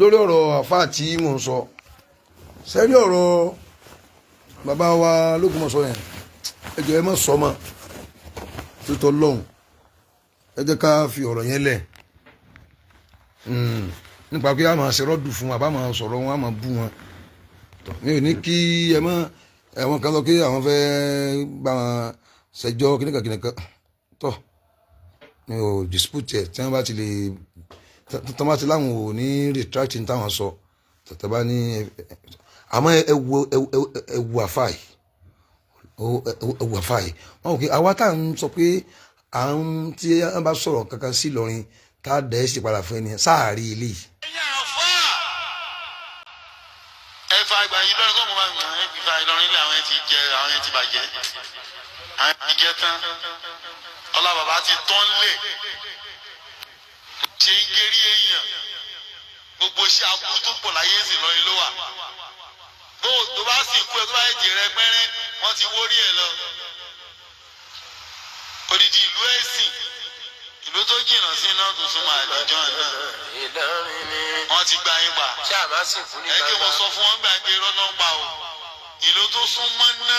Lórí ọ̀rọ̀ àfáà tí mò ń sọ, sẹ́rí ọ̀rọ̀ bàbá wa l'Ógbómọ̀ṣọ́ yẹn, ẹ jọ̀ọ́, ẹ má sọ mọ́ tó lọ́hùn. Ẹ jẹ́ ká fi ọ̀rọ̀ yẹn lẹ̀ nípa pé a máa ṣe rọ́dù fún wa, bá máa sọ̀rọ̀ wọn, a máa bú wọn. Mi ò ní kí ẹ mọ́ ẹ̀wọ̀n kan sọ pé àwọn fẹ́ bá wọn ṣẹjọ́ kíníkan kíníkan tọ́. Mi ò dispute ẹ̀. Tí wọ́n bá ti lè, tí wọ́n bá ti láwọn ò ní retract ní táwọn sọ tẹ̀tẹ̀ bá ní. Àmọ́ ẹ wo àfáà yìí, ẹ wo àfáà yìí. Wọn ò kí àwa tá à ń sọ pé à ń tí wọ́n bá sọ̀rọ̀ kankan sí Ìlọrin, tá a dẹ̀ ṣe padà fún ẹni sáàrí ilé yìí. Ẹ̀yin àfáà, ẹ fa ìgbà yìí lọ́rùn kọ́ mo máa ń gbà ẹ fi fa Ìlọrin ilé. Àwọn ẹ ti jẹ, àwọn ẹ ti bàjẹ́, àwọn ẹ ti jẹ tán. Ọlá bàbá ti tán lẹ̀ ṣe ń gérí èèyàn. Gbogbo iṣẹ́ aburú tó pọ̀ láyé ń sìn lọ́rin ló wà. Bó tó bá sì kú ẹ, tó bá yẹ jèrè pẹ́rẹ́, wọ́n ti wórí ẹ lọ. Odidi ìlú ẹ̀sìn, ìlú tó jìnnà sí iná tó súnmọ́ àlejò náà. Ìlọrin ni. Wọ́n ti gba yín pa. Ṣé àmà sì kú ní Ẹ kí gbangba. wọ́n sọ fún wọn gbàgbé irọ́ náà pa o. Ìlú tó súnmọ́ ná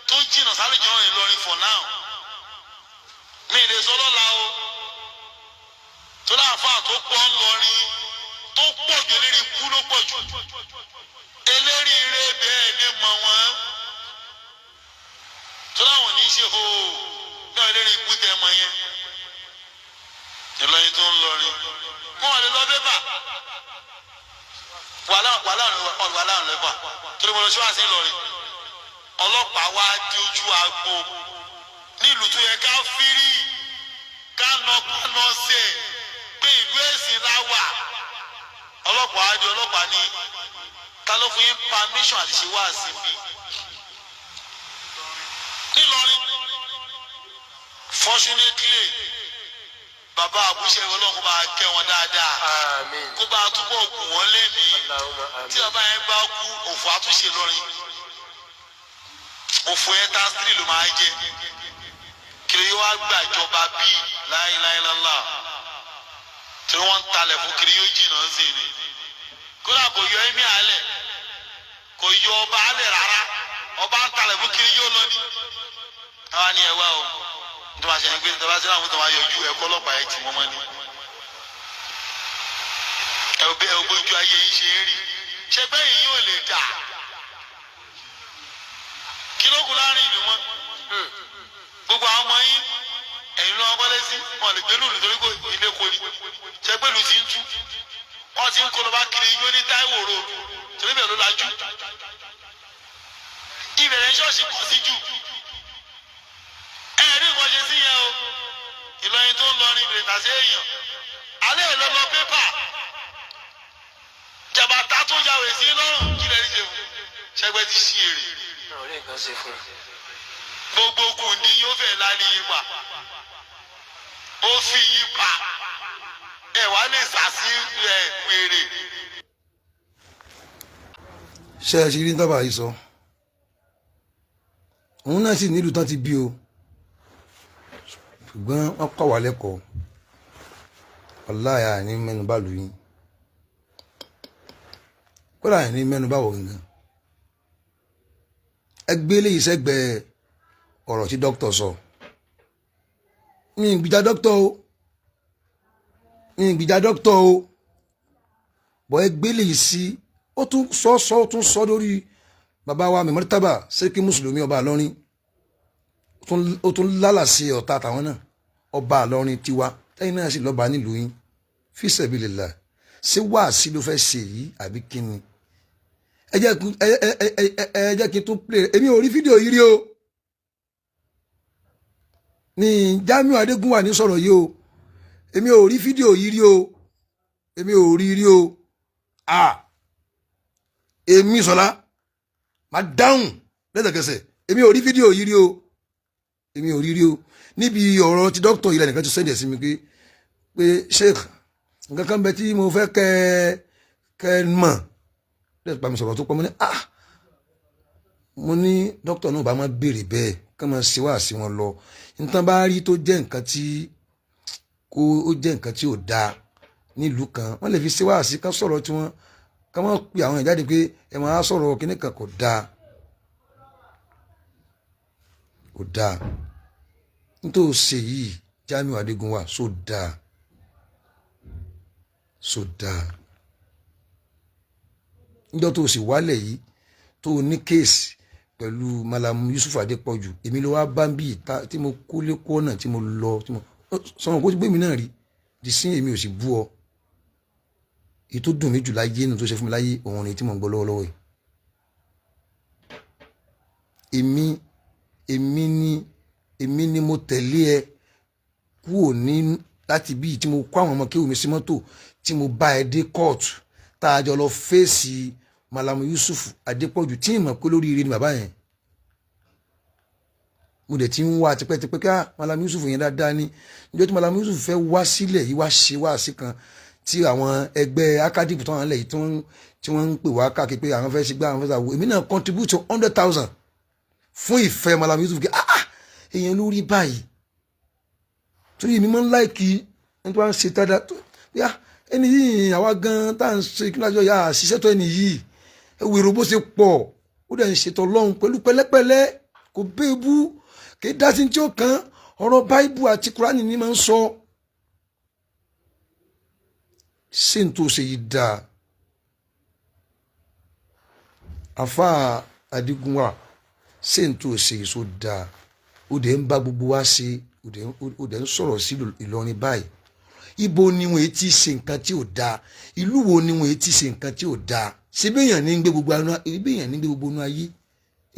tó jìnnà sálùjọ́ Ìlọrin for now, mi ì lè sọ lọ́la o, tó láǹfà tó pọ̀ ńlọrin, tó pọ̀ jù, eléri kú ló pọ̀ jù, eléri ire bẹ́ẹ̀ lè mọ̀ wọ́n, tó láwọn ní í ṣe o náà, eléri ikú tẹ mọ yẹn. Ìlọrin tó ń lọrin, wọn ò lè lọ bébà wàhálà wàhálà wàhálà lẹ́fà torí mo lọ sí wàásù Ìlọrin. Ọlọ́pàá wá di ojú agbo nílùú tó yẹ ká fírí, ká nà ká nà ṣe pé ìlú ẹ̀sìn la wà. Ọlọ́pàá á di ọlọ́pàá ní, ta ló fún yín permission àti ṣe wáàsí bí nílọrin? Fortunately, bàbá àbúṣe, Ọlọ́run bá kẹ́ wọn dáadáa. Àmín. Kó bá túbọ̀ gùn wọ́n lẹ́mìí. Allahumma àmín. Tí bàbá yẹn bá kú, òfò àtúnṣe lọrin, òfò yẹn tá three ló máa jẹ. Kiri yóò wá gbàjọba bíi láíláílálá tí wọ́n ń talẹ̀ fún kiri yóò jìnnà sí ni. Kódà kò yọ ẹ̀mí alẹ̀, kò yọ ọba alẹ̀ rárá. Ọba ń talẹ̀ fún kiri yóò lọ ní. Àwa ni ẹ wá o, tó máa ṣe ẹni pé tó bá sí àwọn tó máa yọjú ẹ̀kọ́ ọlọ́pàá ẹ̀ tì wọ́n mọ́ ni. Ẹ bẹ ẹ bójú ayé yín ṣe ń rí, ṣe bẹ́ẹ̀ yín ò lè dà. Kí ló kù láàrin ìlú mọ́? Gbogbo àwọn ọmọ yín, ẹ̀yin ló wọn kọ́lé sí, wọn lè gbé lùlù torí kò ilé kò ní ṣe pé ìlú ti ń tú. Wọ́n ti ń kó lọ bá kiri ijó ní Táíwò Road torí bẹ́ẹ̀ ló lajú. Ìbẹ̀rẹ̀ ṣọ́ọ̀ṣì pọ̀ sí jù. Ẹ rí nǹkan ṣe sí yẹn o. Ìlọrin tó ń lọrin ìbèrè tàṣí èèyàn alẹ́ ẹ̀ lọ lọ pépà jàbàtà tó yàwé sí lọ́rùn. Kí lẹ́ni ṣe fún ṣẹgbẹ́ ti ṣí èrè? Náà rí nǹkan ṣe fún un. Gbogbo kùndí yóò fẹ́ lálẹ́ yín pa, ó fi yín pa, ẹ wá lè sàsí ẹ wèrè. Ṣé ẹ ṣe rí tábà yìí sọ? Òun náà sì nílùú tán ti bí o, ṣùgbọ́n wọ́n kọ́ wa lẹ́kọ̀ọ́. Wàláyà ní mẹ́nu bá lù yín, kódà ní mẹ́nu bá wọ̀ gangan. Ẹ gbé léyìí sẹ́gbẹ̀ẹ́ ọ̀rọ̀ tí dókítà sọ. Mi ì gbìjà dókítà o, mi ì gbìjà dókítà o, bọ́ ẹ gbé léyìí sí. Ó tún sọ sọ, ó tún sọ lórí bàbá wa mẹmọtàbà sẹkí mùsùlùmí ọba Ìlọrin. Ó tún lálàsí ọ̀tá àtàwọn náà, ọba Ìlọrin tiwa, tẹ́yìn náà sì lọ́ba nílùú yín. Fi sabilillah, ṣé wáàsí ló fẹ́ ṣe yìí àbí kí ni? Ẹ jẹ́ kí n tún play. Èmi ò rí fídíò yìí rí o. Ní Jamiu Adégúnwà ní sọ̀rọ̀ yìí o. Èmi ò rí fídíò yìí rí o, èmi ò rí rí o. Ah, èmi sọlá máa dáhùn lẹ́sẹ̀kẹsẹ̀. Èmi ò rí fídíò yìí rí o, èmi ò rí rí o. Níbi ọ̀rọ̀ tí dókítà yìí lẹ́nìkan ti send ẹ̀ sí mi pé sheikh, nǹkan kan bẹ tí mo fẹ́ kẹ́ mọ̀ lẹ́sẹ̀ bá mi sọ̀rọ̀ tó pọ̀. Mo ní, ah, mo ní dókítà náà bá máa béèrè bẹ́ẹ̀ ká máa ṣe wá sí wọn lọ. Nǹkan bá rí tó jẹ́ nǹkan tí kó ó jẹ́ nǹkan tí ò dáa. Nílùú kan wọ́n lè fi ṣe wáàsí ká sọ̀rọ̀ tí wọ́n ká má pe àwọn ìjáde pé ẹ máa sọ̀rọ̀ kíní kan. Kò dáa, kò dáa. Nítorí ṣe yìí, Jamiu Adégúnwà, so dáa, so dáa. Níjọ́ tó o sì wálẹ̀ yìí, tó o ní case pẹ̀lú Malam Yusuf Adépọ̀jù, èmi ló wá bá ń bí ìta tí mo kó lẹ́kọ́ náà, tí mo lọ, tí mo sọ̀rọ̀ kó ti gbé mi náà rí di sí. Èmi ò sì bú ọ. Èyí tó dùn mí jù láyé nù tó ṣe fún mi láyé òun ni tí mo ń gbọ́ lọ́wọ́lọ́wọ́ yìí. Èmi ni mo tẹ̀lé ẹ kúrò ní láti bí tí mo kó àwọn ọmọ kéwù mi sí mọ́tò, tí mo bá ẹ dé kóòtù, tá a jọ lọ fèsì Malam Yusuf Adépọ̀jù, tí ìmọ̀ pé lórí ire ni bàbá yẹn. Mo dẹ̀ ti ń wá tipẹ́tipẹ́ ká Malam Yusuf yẹn dáadáa ní. Níjọ́ tí Malam Yusuf fẹ́ wá sílẹ̀ yìí, wá ṣe wá sí kan tí àwọn ẹgbẹ́ akadip tó wà nílẹ̀ yìí tí wọ́n ń pè wá káàkiri pé àwọn fẹ́ ṣe gbá, àwọn fẹ́ ṣàwò, èmi náà contribute 100,000 fún ìfẹ́ Malam Yusuf kí ah, èèyàn lórí báyìí, torí èmi máa ń like ẹni tó bá ń ṣe dáadáa tó yá. Ẹni yìí, àwa gan tá à ń ṣe kí lájọ yà á ṣiṣẹ́ tó ẹni yìí wèrò bó ṣe pọ̀, ó dẹ̀ ń ṣètò Ọlọ́run pẹ̀lú pẹ̀lẹ́pẹ̀lẹ́, kò béèbú, kì í dá sí tí ó kan. Ọ̀rọ̀ Báíbù àti Kúránì ní máa ń sọ. Ṣé n tó ṣe yìí dáa, Àfa Adigunwa? Ṣé n tó ṣe yìí so dáa? Ó dẹ̀ ń bá gbogbo wa ṣe, ó dẹ̀ ń sọ̀rọ̀ sí Ìlọrin báyìí. Ibo ni wọ́n ti ṣe nǹkan tí ò dáa? Ìlú wo ni wọ́n ti ṣe nǹkan tí ò dáa? Síbí èèyàn ní ń gbé gbogbo anú, ibi èèyàn ní ń gbé gbogbo inú ayé,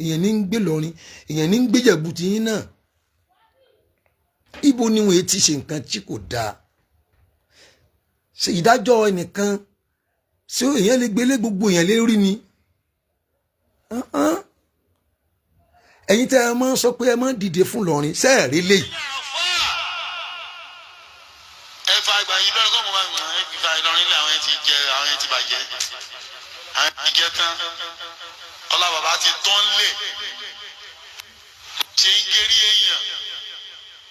èèyàn ní ń gbé lọrin, èèyàn ní ń gbé Jẹ̀bú tiyín náà. Ibo ni wọ́n ti ṣe nǹkan tí kò dáa? Ṣe ìdájọ́ ẹnìkan, ṣé èèyàn lè gbélé gbogbo èèyàn lérí ni? Ẹ̀yin tẹ́ ẹ máa ń sọ pé ẹ máa ń dìde fún Ìlọrin, sẹ́ẹ̀rí lè. Ẹ fa ìgbà yìí lọ́rọ̀ kọ́ mo máa ń ẹ fa Ìlọrin lé. Àwọn ẹ ti jẹ, àwọn ẹ ti bàjẹ́, àwọn ẹ ti jẹ tán. Ọlá bàbá ti tán lé ṣe ń gérí èèyàn.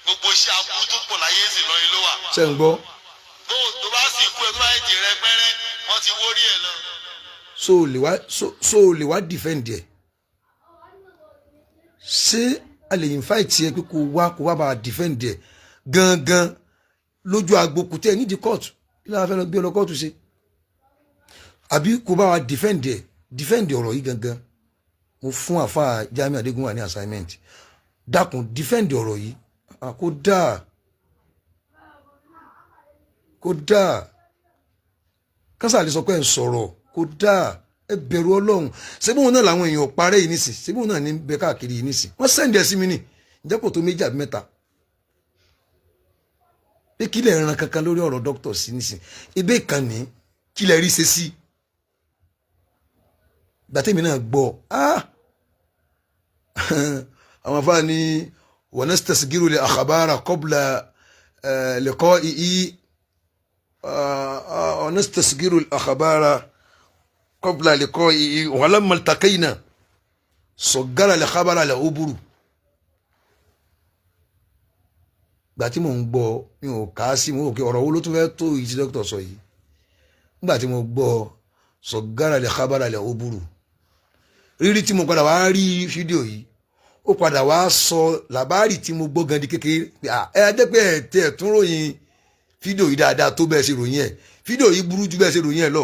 Gbogbo iṣẹ́ aburú tó pọ̀ láyé sì lọ́rin ló wà. Ṣe ń gbọ́? Bó tó bá sì kú ẹ, tó bá yẹ jèrè pẹ́rẹ́, wọ́n ti wórí ẹ lọ. So o lè wá defend ẹ? Ṣé a lè invite ẹ pé kó wá bá a defend ẹ gangan lójú agbo? Kò tẹ nídìí kóòtù. Kí ló fẹ́ lọ gbé ọ lọ kóòtù ṣe? Àbí kó bá wa defend ẹ, defend ọ̀rọ̀ yìí gangan? Mo fún àfa Jamiu Adégúnwà ní assignment. Dákun, defend ọ̀rọ̀ yìí. Kó dáa, kó dáa. Kásá lè sọ pé ẹ sọ̀rọ̀, kó dáa. Ẹ bẹ̀rù Ọlọ́run. Ṣébí òun náà làwọn èèyàn parẹ́ yìí nísìn? Ṣébí òun náà ní bẹ káàkiri yìí nísìn? Wọ́n send ẹ̀ sí mi nì. Ǹjẹ́ kò tó méjì àbí mẹ́ta pé kí lè ran kankan lórí ọ̀rọ̀ dókítà sí nísìn ibẹ̀ ìkànnì, kí lè rí ṣe sí gbàtẹ́mi náà gbọ́. Ah, àwọn afáà ní wanastasgiru li akhbara qabla liqa'ihi, wanastasgiru li akhbara qabla liqa'ihi, walamma iltaqayna saggara li khabara li uburu. Gbà tí mò ń gbọ́, mi ò kà á sí, mo rò pé ọ̀rọ̀ wo ló tún fẹ́ tó yìí tí dókítà sọ yìí. Nígbà tí mo gbọ́ saggara li khabara li uburu, rírí tí mo padà wá rí fídíò yìí, ó padà wá sọ làbárì tí mo gbọ́ gan di kékeré. Ẹ ẹ jẹ́ pé ẹ tẹ ẹ tún ròyìn fídíò yìí dáadáa tó bẹ́ẹ̀ ṣe ròyìn ẹ̀. Fídíò yìí burú ju bẹ́ẹ̀ ṣe ròyìn ẹ̀ lọ.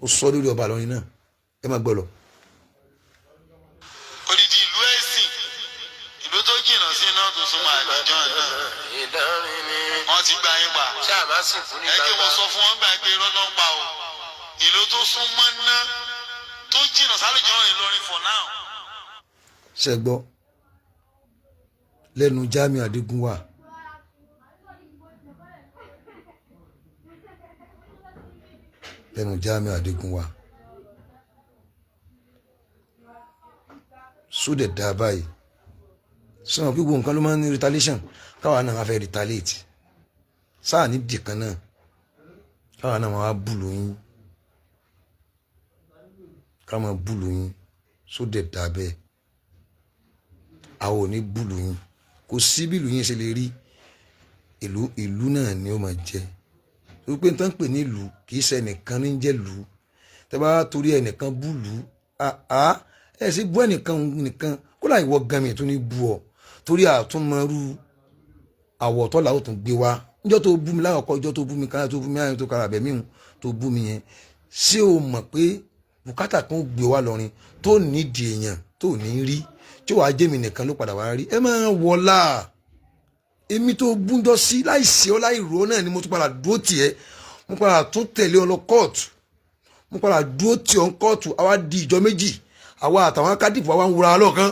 Ó sọ lórí ọba Ìlọrin náà. Ẹ má gbọ́ lọ. Odidi ìlú ẹ̀sìn, ìlú tó jìnnà sí iná tó súnmọ́ àdìjọ́ náà. Ìlọrin ni. Wọ́n ti gba yín pa. Ṣáà má sì kú ní Ẹ kí mo gbangba. sọ fún wọn gbà pé irọ́ ló ń pa o. Ìlú tó súnmọ́ ná tó jìnnà sálùjọ́ Ìlọrin for now. Ṣe gbọ́ lẹ́nu Jamiu Adégúnwà? Lẹ́nu Jamiu Adégúnwà, sódẹ̀ dá báyìí, sọ̀rọ̀ pé gbogbo nǹkan ló máa ń ní retaliation. Káwa náà máa fẹ́ retaliate sáà ní dìkan náà, káwa náà máa bù lóyún, ká máa bù lóyún. Sódẹ̀ dá bẹ́ẹ̀? Àwọn ò ní bùlù yín. Kò sí bí ìlú yín ṣe lè rí. Ìlú ìlú náà ni ó máa jẹ. Torí pé n tán pè ní ìlú kì í ṣe ẹnìkan ní jẹ́ ìlú. Tẹ́ bá torí ẹnìkan bú ìlú, àá ẹ sì bú ẹnìkan nìkan kó láì wọ gan mi tún ní bú ọ, torí àtúnmọ̀rú àwọ̀ tọ́lá ó tún gbé wá. Níjọ́ tó bú mi láwọ̀kọ́, ìjọ́ tó bú mi kára, tó bú mi láyọ̀, tó kára bẹ̀mí hùn tó bú mi yẹn, ṣé o mọ̀ pé bùkátà kan ó gbé wá lọrin tó nídìí èèyàn tó ní rí, tí wàá jẹ́mi nìkan ló padà wá rí? Ẹ máa wọlá èmi tó búndọ́ sí láì sí ọ láì rò ó náà ni mo tún padà dúró tiẹ̀. Mo padà tún tẹ̀lé ọ lọ kóòtù, mo padà dúró tì ọ́ kóòtù. Àwa di ìjọ méjì, àwa àtàwọn kádìpù àwa ń wura lọ́ọ̀kan.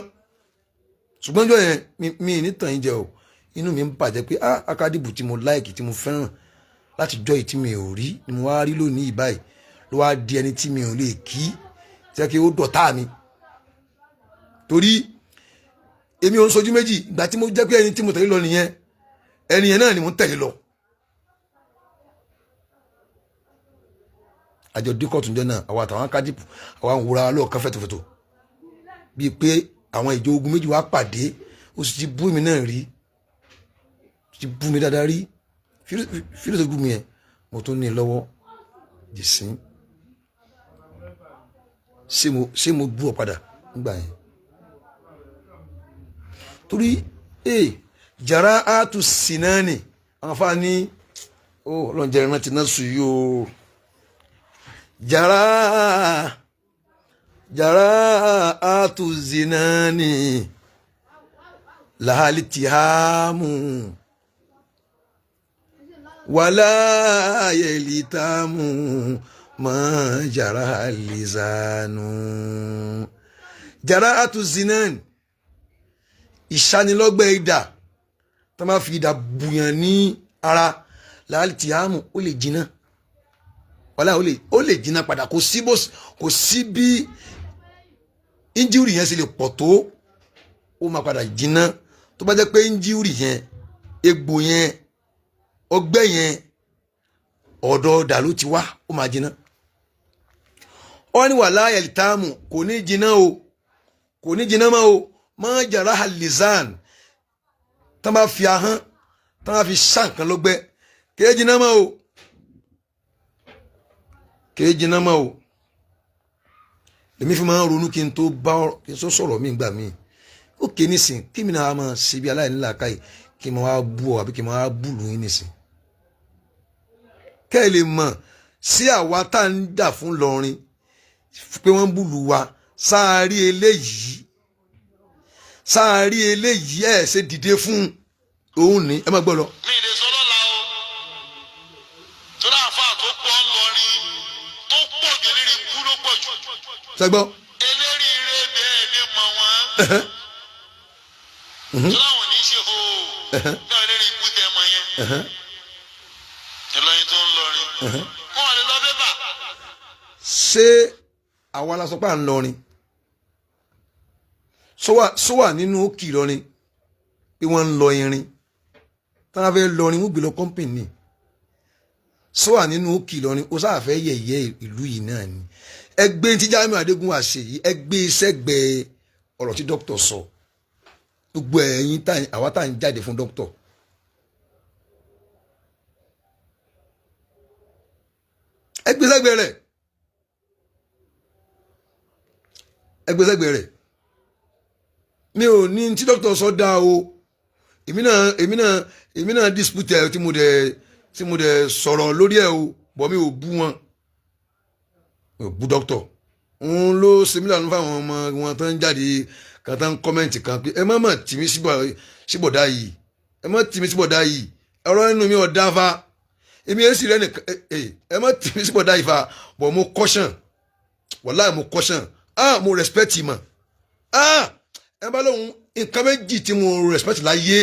Ṣùgbọ́n jọ yẹn, mi ní tàn yín jẹ o, inú mi ń bàjẹ́ pé ah, akádìbù tí mo like, tí mo fẹ́ràn láti jọ yìí tí mi ò rí ni mo wá rí lónìí báyìí, ló wá di ẹni tí mi ò lè kí jẹ́ kí ó dọ̀tá mi. Torí èmi ò ń sojú méjì. Ìgbà tí mo jẹ́ pé ẹni tí mo tẹ̀lé lọ nìyẹn, ẹni yẹn náà ni mo ń tẹ̀lé lọ. Àjọ díkọ̀tù jọ náà, àwa àtàwọn akádìpù àwa ń wúra lọ́ọ̀kan fẹ̀tọ̀fẹ̀tọ̀ bíi pé àwọn ìjọ ogun méjì wá pàdé. Ó sì ti bú mi náà rí, ti bú mi dáadáa rí. Fílíọ̀sì bú mi yẹn, mo tún ní i lọ́wọ́ jìsín. Ṣé mo bú ọ padà nígbà yẹn? Torí ee jara atu sinani àwọn afa ní ó ọlọ́njẹ́ ìrántí náà sùn yìí o. Jara atu zinani lahali tihamu wala yelitamu ma jara lizanu. Jara atu zinani, ìsanilọ́gbẹ́ idà tó máa fi idà bùyàn ní ara, láàlì tìhámù, ó lè jiná wàhálà, ó lè jiná padà. Kò sí bó kò sí bí injury yẹn ṣe lè pọ̀ tó, ó máa padà jiná. Tó bá jẹ́ pé injury yẹn, egbò yẹn, ọgbẹ́ yẹn, ọ̀dọ̀ ọ̀dà ló ti wá, ó máa jiná. Ó ní wàhálà ẹ̀lítàmù kò ní jiná o, kò ní jiná mọ́ o. Máa jàrá halizan, tá bá fi ahọ́n, tá bá fi ṣá nǹkan lọ́gbẹ́, kéé jiná mọ́ o, kéé jiná mọ́ o. Èmi fi máa ń ronú kí n tó bá kí n tó sọ̀rọ̀ mí gbà mí. Ó ké nísìn kí mi náà máa ṣe bí aláìní làákàyè, kí n máa bú ọ àbí kí n máa bú lù yín nísìn, kẹ́ ẹ lè mọ̀ sí àwa tá à ń dà fún lọrin pé wọ́n ń bùlù wa. Sáà rí eléyìí, sáà rí eléyìí, ẹ̀ ṣe dìde fún òun ní ẹ má gbọ́ lọ. Mi lè sọ lọ́la o, torí àáfàá tó pọ̀ ń lọrin tó pọ̀ jù, eléri ikú ló pọ̀ jù. Ṣẹgbọ́. Eléri ire bẹ́ẹ̀ lè mọ̀ wọ́n, torí àwọn ò ní ṣe o náà, eléri ikú tẹ mọ̀ yẹn, Ìlọrin tó ń lọrin wọn ò lè lọ bébà. Ṣé àwa la sọ pé à ń lọrin? Sọ wà nínú òkè Ìlọrin pé wọ́n ń lọ irin tí wọ́n fẹ́ lọrin, wọ́n gbé lọ company. Sọ wà nínú òkè Ìlọrin, ó sáà fẹ́ yẹ̀yẹ́ ìlú yìí náà ni. Ẹgbẹ́ tí Jamiu Adégúnwà ṣe yìí, ẹgbẹ́ sẹ́gbẹ̀ẹ́ ọ̀rọ̀ tí dókítà sọ. Gbogbo ẹ̀yin àwa tá à ń jáde fún dókítà, ẹgbẹ́ sẹ́gbẹ̀ẹ́ rẹ̀, ẹgbẹ́ sẹ́gbẹ̀ẹ́ rẹ̀. Mi ò ní tí dókítà sọ dáa o. Èmi náà dispute ẹ tí mo dẹ̀ sọ̀rọ̀ lórí ẹ o, bọ̀ mi ò bú wọn, mi ò bú dókítà. Òun ló ṣe mí lànà fáwọn ọmọ wọn tó ń jáde kan tó ń comment kan pé ẹ má mà tì mí síbọ̀dá yìí, ẹ má tì mí síbọ̀dá yìí, ọ̀rọ̀ ẹnu mi ò dá fa, èmi èsì rẹ nìkan, ẹ má tì mí síbọ̀dá yìí fa. Bọ̀ mo caution, wàláì mo caution. Ah, mo respect ìmọ̀. Ah, ẹ bá lóhun nǹkan méjì tí mo respect láyé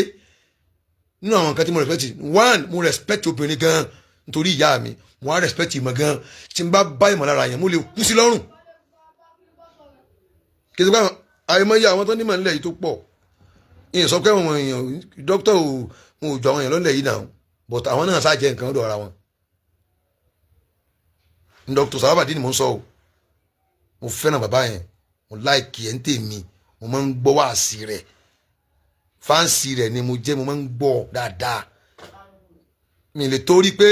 nínú àwọn nǹkan tí mo respect: one, mo respect obìnrin gan nítorí ìyá mi. Mo wá respect ìmọ̀ gan. Tí n bá bá ìmọ̀ lára yẹn, mo lè kú sí lọ́rùn. Kì í ṣe pé àìmọye àwọn tó nímọ̀ nílẹ̀ yìí tó pọ̀, ìyẹn sọ pé àwọn èèyàn dókítà ò wọn ò jọ àwọn èèyàn lọ́lẹ̀ yìí náà, but àwọn náà ṣáà jẹ́ nǹkan lọ́dọ̀ ara wọn. Dókítà Sàlábàdì ni mò ń sọ o. Mo fẹ́ràn bàbá yẹn, mo like ẹ̀ ń tèmi, mo máa ń gbọ́ wáàsí rẹ̀, fans rẹ̀ ni mo jẹ́, mo máa ń gbọ́ dáadáa. Mi lè torí pé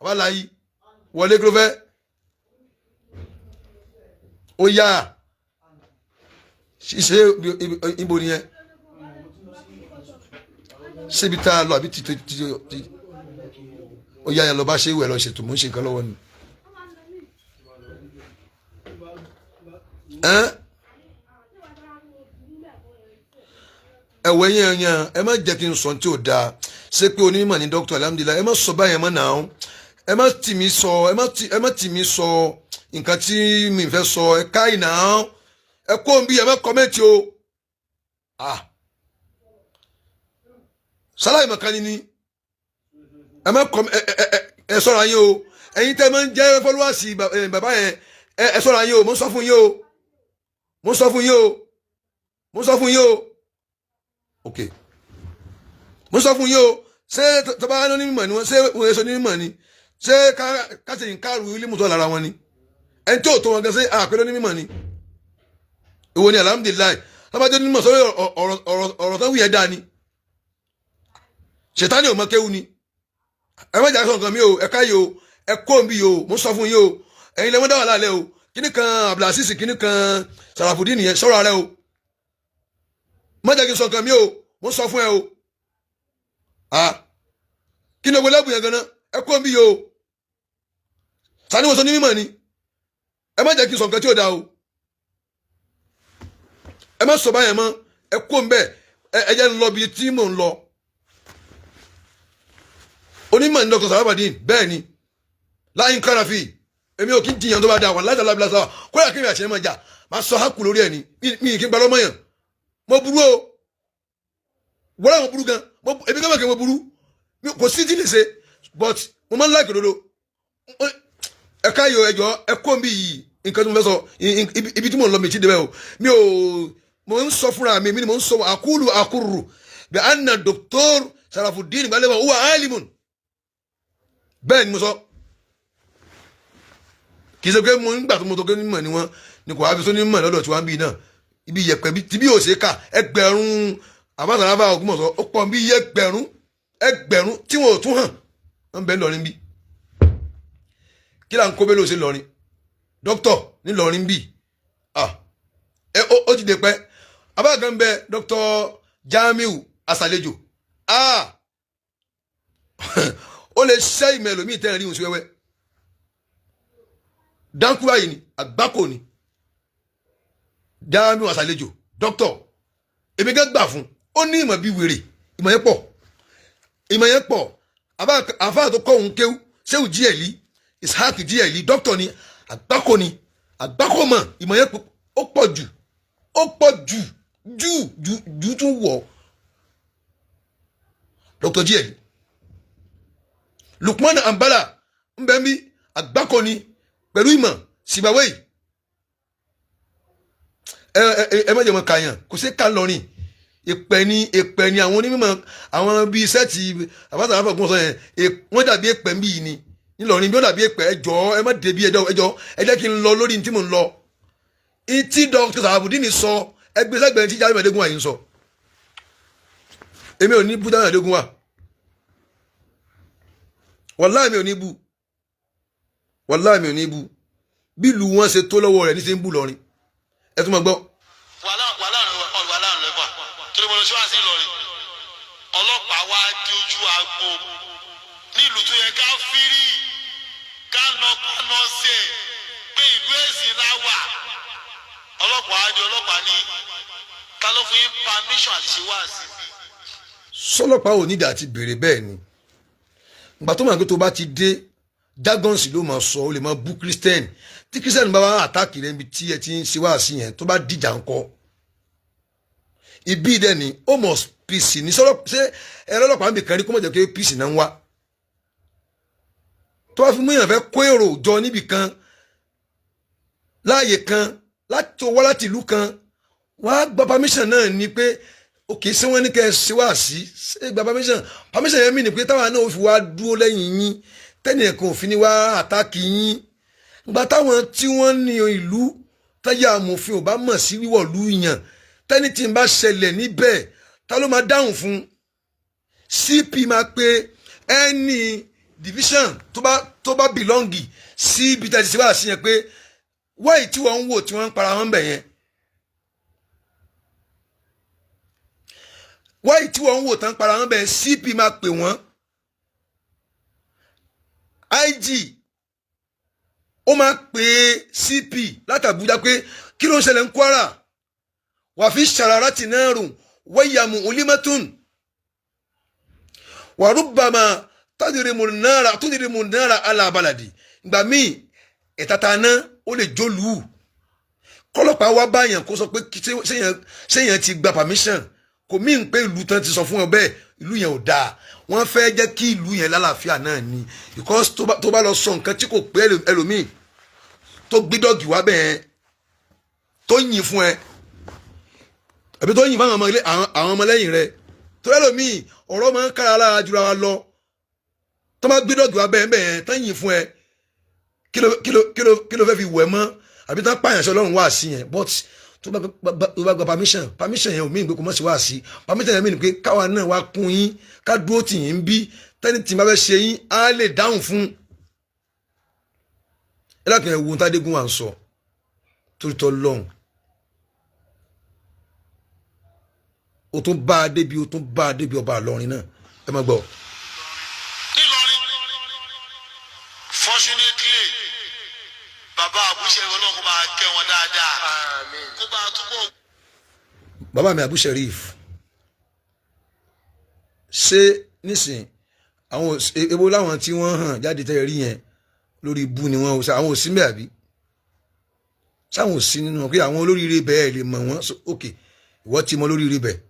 Bàbá láyé wọlé, kí ló fẹ́? Ó yá, ṣíṣe ibo nìyẹn? Síbi tá a lọ àbí ti ti ti ti? Ó yá, yà lọ bá ṣe ìwẹ̀ lọ ṣètò, mò ń ṣe nǹkan lọ́wọ́ ni. Ẹ́n? Ẹ̀wẹ̀ yẹn yẹn, ẹ má jẹ́ kí n sọ tí ò dáa. Ṣé pé onímọ̀ ní dókítà, alhamdulillahi. Ẹ má sọ báyẹn mọ́ náà. Ẹ má tì mí sọ, ẹ má tì mí sọ nǹkan tí mi fẹ́ sọ. Ẹ káyì náà, ẹ kó n bí, ẹ má comment o. Ah, sáláì mọ̀kánni ni. Ẹ má kọ́ ẹ ẹ ẹ ẹ sọ̀rọ̀ ayé o. Ẹ̀yin tẹ́ ẹ máa ń jẹ́ followers bàbá yẹn, ẹ sọ̀rọ̀ ayé o. Mo ń sọ fún yín o, mo ń sọ fún yín o, mo ń sọ fún yín o. Ok, mo ń sọ fún yín o. Ṣé tọ́ba ní onímọ̀ ni wọ́n? Ṣé wọ́n yẹ sọ onímọ̀ ni? Ṣé káṣí nkáàrú ilé mùtọ́ lára wọn ni? Ẹni tí ò tó wọn gan, ṣé àpẹẹrẹ onímọ̀ ni? Ìwọ ni alhamdulillahi. Tọ́ba jẹ́ onímọ̀ sọ́rọ̀, ọ̀rọ̀ tó wù yẹn dáa ni. Ṣètánì ò mọ kéwu ni. Ẹ má jà sọ nǹkan mi o. Ẹ káyè o, ẹ kó n bí o. Mo sọ fún yín o, ẹ̀yin lẹ́wọ́n dá wà lálẹ́ o. Kíní kan Abdulaziz, kíní kan Sarafudin yẹn, sọ̀rọ̀ rẹ o. Má jẹ́ kí n sọ nǹkan mi o. Mo sọ fún ẹ o. Ah, kí ni ogun lẹ́bùn yẹn gan-an? Ẹ kó n bí o. Sani mo sọ ní mímọ̀ ni. Ẹ má jẹ́ kí n sọ nǹkan tí ò dáa o. Ẹ má sọ báyẹn mọ́. Ẹ kó n bẹ́ẹ̀. Ẹ jẹ́ ń lọ bí tí mò ń lọ. Onímọ̀ ní Dr. Sarafadin, bẹ́ẹ̀ ni, láyín kárafi. Èmi ò kí ń jiyàn tó bá da wà láti alábìlá sáwà. Kóyà kí mi àṣẹ máa jà, máa sọ hákù lórí ẹ̀ ni. Mi kí n gba lọ́mọ yàn. Mo burú o, wọ́n àwọn burú gan. Èmi kí n bá kí mo burú. Kò sí tí lè ṣe, but mo máa ń láìkè dodo. Ẹ káyọ̀, ẹjọ́ ẹ kó mi yìí. Nǹkan tí mo fẹ́ sọ, ibi tí mo ń lọ, mi ti débẹ̀ o. Mi ò, mo ń sọ fúnra mi, mi ni mo ń sọ. Àkúlù àkúrù bí anna Dr. Sarafudin Gbadebo huwa alimun. Bẹ́ẹ̀ ni mo sọ. Kì í ṣe pé mo ń gbà tó mo tó ké nímọ̀ ni wọ́n ni kò wá fi sọ nímọ̀ lọ́dọ̀ tí wọ́n ń bí náà. Ibi yẹ̀pẹ̀ tí bí òṣè kà ẹgbẹ̀rún àbáṣàlábà Ògbómọ̀ṣọ́, ó pọ̀ bí ẹgbẹ̀rún ẹgbẹ̀rún tí wọn ò tún hàn. Wọ́n bẹ lọ́rin bí kí là ń kó bẹ́ẹ̀ ló ṣe lọ́rin dókítọ̀ ní lọ́rin bí. Ah, ẹ ó ti dè pẹ́ abáàgán bẹ Dr. Jamiu Asalejo. Ah, ó lè ṣẹ́ ìmọ̀ ẹlòmíì tẹ́ ẹ̀ rí òun sí wẹ́wẹ́ dáńkú báyìí ni. Àgbákò ni Jamiu Asalejo dókítọ̀. Èmi gán gbà fún ó ní ìmọ̀ bí wèrè. Ìmọ̀ yẹn pọ̀, ìmọ̀ yẹn pọ̀. Àfáà tó kọ́ òun kéwú, sẹ́wù jíẹ̀lì, Ishaq jíẹ̀lì, dókítọ̀ ni. Àgbákò ni, àgbákò mọ̀. Ìmọ̀ yẹn ó pọ̀ jù, ó pọ̀ jù jù jù jù tún wọ̀. Dr. jíẹ̀lì Lukman Ambala nbẹ́nbí, àgbákò ni pẹ̀lú ìmọ̀ síbáwé. Ẹ má jẹ́ mọ́ kàyàn, kò sí ká lọ́rìn. Ìpẹ́ ni, ìpẹ́ ni. Àwọn onímọ̀, àwọn bíi sẹ́ẹ̀tì àbáta àfọ̀gbọ́n sọ yẹn, wọ́n dàbí ìpẹ́ ń bí yìí ni ńlọrin bí wọ́n dàbí ìpẹ́. Ẹ jọ̀ọ́, ẹ má débi. Ẹjọ́, ẹjọ́, ẹ jẹ́ kí n lọ lórí ní tí mò ń lọ. Ìtí Dr. Sarafudin sọ, ẹgbẹ́ sẹ́gbẹ̀ẹ́ tí Jamiu Adégún wà yìí ń sọ. Èmi ò ní bú Jamiu Adégún wà. Wàláì, mi ò ní bú. Wàláì, mi ò ní bú. Bí ìlú wọn ṣe tó lọ́wọ́ rẹ̀ ní ṣe ń bú lọ́rin. Ẹ tún máa gbọ́. Wàhálà, wàhálà, wàhálà lẹ́fà torí mo lọ sí wàásù Ìlọrin. Ọlọ́pàá wá di ojú agbo nílùú tó yẹ ká fírí, ká nà, ká nà ṣe pé ìlú ẹ̀sìn la wà. Ọlọ́pàá á di, ọlọ́pàá ní, ta ló fún yín permission àti ṣe wáàsí bí? Sọlọ́pàá ò nídìí àti béèrè. Bẹ́ẹ̀ ni ìgbà tó máa gbé, tó bá ti dé, jargons ló máa sọ. Ó lè máa bú Christian. Tí Christian bá wá attack rẹ níbi tí ẹ ti ń ṣe wá sí yẹn, tó bá dìjà ńkọ́? Ibi dẹ̀ ni ó mọ̀ peace ní sọ́lọ́. Ṣé ẹ̀rọ ọlọ́pàá ń bì kan rí kó mọ̀ jẹ́ pé peace náà ń wá? Tó bá fi mú èèyàn fẹ́ kó èrò jọ níbì kan, láàyè kan, láti wá láti ìlú kan, wọ́n á gba permission náà ni pé òkè ṣé wọ́n ní kẹ́ ẹ ṣe wá sí. Ṣé gba permission? Permission yẹn mí ni pé táwa náà ó fi wá dúró lẹ́yìn yín, tẹ́nì ẹ̀kan òfin ni wá attack yín. Gba táwọn tí wọ́n ní ìlú táyà amòfin ò bá mọ̀ sí wíwọ̀lú yàn, tẹ́ni tí ń bá ṣẹlẹ̀ níbẹ̀, ta ló máa dáhùn fún? CP máa pe any division tó bá tó bá belong sí ibi tí a ti ṣe wá sí yẹn pé wáyé tí wọ́n ń wò tí wọ́n ń para wọn bẹ̀ yẹn, wáyé tí wọ́n ń wò tán para wọn bẹ̀ yẹn, CP máa pè wọ́n, IG ó máa pè CP láti Àbújá pé kí ló ń ṣẹlẹ̀ ń Kwara, wà fi ṣàràrà tì náà rùn wáyàmù olímọ́tún wàrúbàmà tádìrìmù náírà tádìrìmù náírà alábalàdì. Ìgbà míì ìtata náà ó lè jólù kọlọ́pàá wá báyàn kó sọ pé ṣéyàn ti gba permission, kò mí pé ìlú tán ti sọ fún ọ bẹ́ẹ̀, ìlú yẹn ò dáa. Wọ́n fẹ́ jẹ́ kí ìlú yẹn lálàáfíà náà ni, because tó bá lọ sọ nǹkan tí kò pé ẹlòmíì tó gbé dọ́ọ̀gì wá bẹ́ẹ̀ tó yìn fún ẹ àbí tó yìn fún àwọn ọmọlẹ́yìn rẹ, tó ẹlòmíì ọ̀rọ̀ máa ń kára lára jura wa lọ. Tó bá gbé dọ́ọ̀gì wá bẹ́ẹ̀ bẹ́ẹ̀ tó yìn fún ẹ, kí ló fẹ́ fi wẹ̀ mọ́ àbí tán pààyàn sọ lọ́run wá sí yẹn. But tó bá gba permission yẹn ò mí pé kò mọ̀ sí wá sí. Permission yẹn mí pé káwa náà wá kún yín, ká dúró tì yín, bí tẹ́ni tí bá fẹ́ ṣe yín á lè dáhùn fún. Ẹ lákùnrin ẹ̀ wo tádégún wà ń sọ torí tọ́ lọ́hùn. O tún bá a débi, o tún bá a débi ọba àlọrin náà, ẹ má gbọ́. Nílọrin, fortunately, bàbá àbúṣe ọlọ́run máa kẹ́ wọn dáadáa. Àmín. Kó bá a túbọ̀. Bàbá mi Abu Sheriff, ṣé nísìn àwọn ebo láwọn tí wọ́n hàn jáde tẹ́ rí yẹn lórí ibú ni wọ́n àwọn ò sí mbẹ́ àbí sáwọn ò sí nínú wọn pé àwọn olóríire bẹ́ẹ̀ lè mọ̀ wọ́n. Ok, ìwọ ti mọ olóríire bẹ́ẹ̀,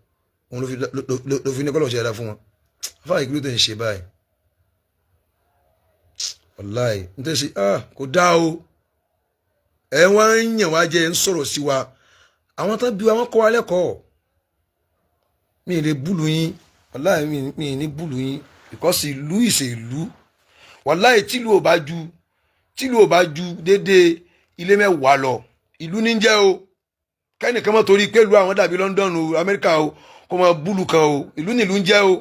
òun ló fi ní kọ́lọ̀ ṣe dáadáa fún wọn. Fáwọn ìkíló tó ń ṣe báyìí, wàláì ń tẹ́ ṣe kò dáa o. Ẹ wá ń yàn wá jẹ, ń sọ̀rọ̀ sí wa. Àwọn tán bí wa, wọ́n kọ́ wa lẹ́kọ̀ọ́. Mi lè búlù yín, wàláì mi ní búlù yín, because ìlú ìṣe ìlú, wàláì tìlú ò bá ju tìlú ò bá ju déédéé ilé mẹ́wàá lọ, ìlú ní jẹ́ o. Kẹ́nìkan mọ́ torí pé ìlú àwọn dàbí London o, Amẹ́ríkà o, kó máa búlù kan o. Ìlú nílùú ń jẹ́ o,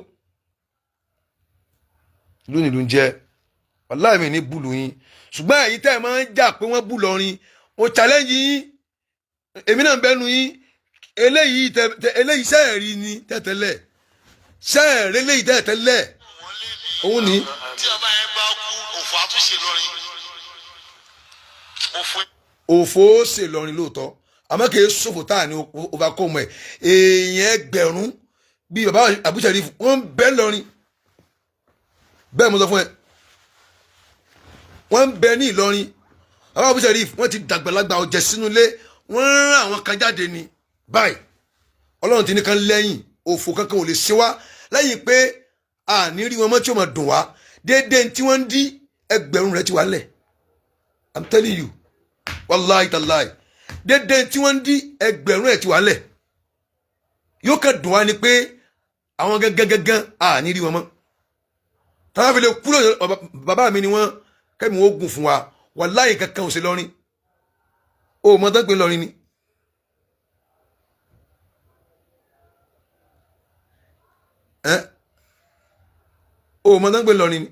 ìlú nílùú ń jẹ́. Wàláì mi ní búlù yín, ṣùgbọ́n èyí tẹ́ ẹ máa ń jà pé wọ́n bú lọrin, mo challenge yín, èmi náà ń bẹnu yín. Eléyìí eléyìí sẹ́ẹ̀rí ni tẹ́tẹ́lẹ̀, sẹ́ẹ̀rí eléyìí tẹ́tẹ́lẹ̀ òun ni. Tí ọba yẹn bá kú, òfò àtúnṣe lọrin. Òfò. Òfò ṣe lọrin lóòótọ́, àmọ́ kì í ṣòfò tá à ní overcome ẹ̀. Èèyàn ẹgbẹ̀rún bíi bàbá Abu Sheriff wọ́n ń bẹ lọrin bẹ́ẹ̀, mo sọ fún ẹ, wọ́n ń bẹ ní Ìlọrin. Bàbá Abu Sheriff wọ́n ti dàgbàlagbà ọ̀jẹ̀ sínú ilé, wọ́n ń rán àwọn kan jáde ní báyìí. Ọlọ́run ti ní kan lẹ́yìn òfò kankan ò lè ṣe wá lẹ́yìn pé a ní rí wọn mọ́ tí ó máa dùn wá. Déédéé tí wọ́n ń dí ẹgbẹ̀rún rẹ̀ ti wà lẹ̀, I'm telling you, wàláì tàláì, déédéé tí wọ́n ń dí ẹgbẹ̀rún ẹ̀ ti wà lẹ̀. Yóò kàn dùn wá ni pé àwọn gángan gángan a ní rí wọn mọ́ táwọn fi lè kúrò. Bàbá mi ni wọ́n kẹ́mi wọ́n gùn fún wa. Wàláì kankan ò ṣe lọ́rin o mọ tán pé lọ́rin ni. O mọ tán pé lọ́rin ni,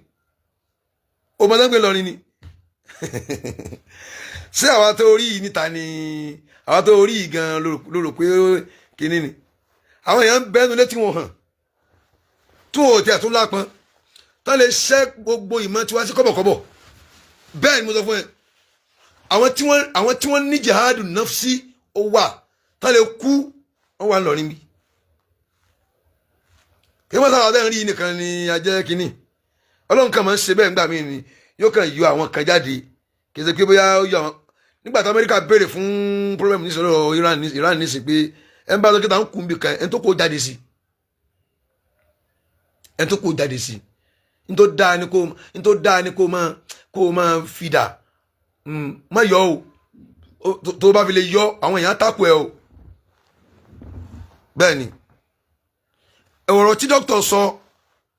o mọ tán pé lọ́rin ni. Ṣé àwa tó rí yìí níta ni àwa tó rí yìí gan ló rò pé kinní ni? Àwọn èèyàn ń bẹ́nu létí wọn hàn tún ò tẹ̀ tún lápọn tán lè ṣẹ́ gbogbo ìmọ̀ tiwa sí kọ́bọ̀kọ́bọ̀. Bẹ́ẹ̀ ni mo sọ fún ẹ, àwọn tí wọ́n ní jihadu nafsi ó wà tán lè kú, wọ́n wà lọ́rin bí. Kí wọ́n sábà bẹ́ẹ̀ rí nìkan ni ajẹ́ kínní. Ọlọ́run kan máa ń ṣe bẹ́ẹ̀ ńgbà míì ni, yóò kàn yọ àwọn kan jáde. Kì í ṣe pé bóyá ó yọ àwọn nígbà tí Amẹ́ríkà béèrè fún problem ní sọ̀rọ̀ Iran nísìn pé ẹ̀ ń bá dókítà ń kún bí kan, ẹ̀ ń tó kó jáde sí, ẹ̀ ń tó kó jáde sí. N tó dáa ni kó n tó dáa ni kó máa fi dà má yọ o. Tó bá fi lè yọ, àwọn èèyàn takò ẹ o. Bẹ́ẹ̀ ni ọ̀rọ̀ tí dókítà sọ,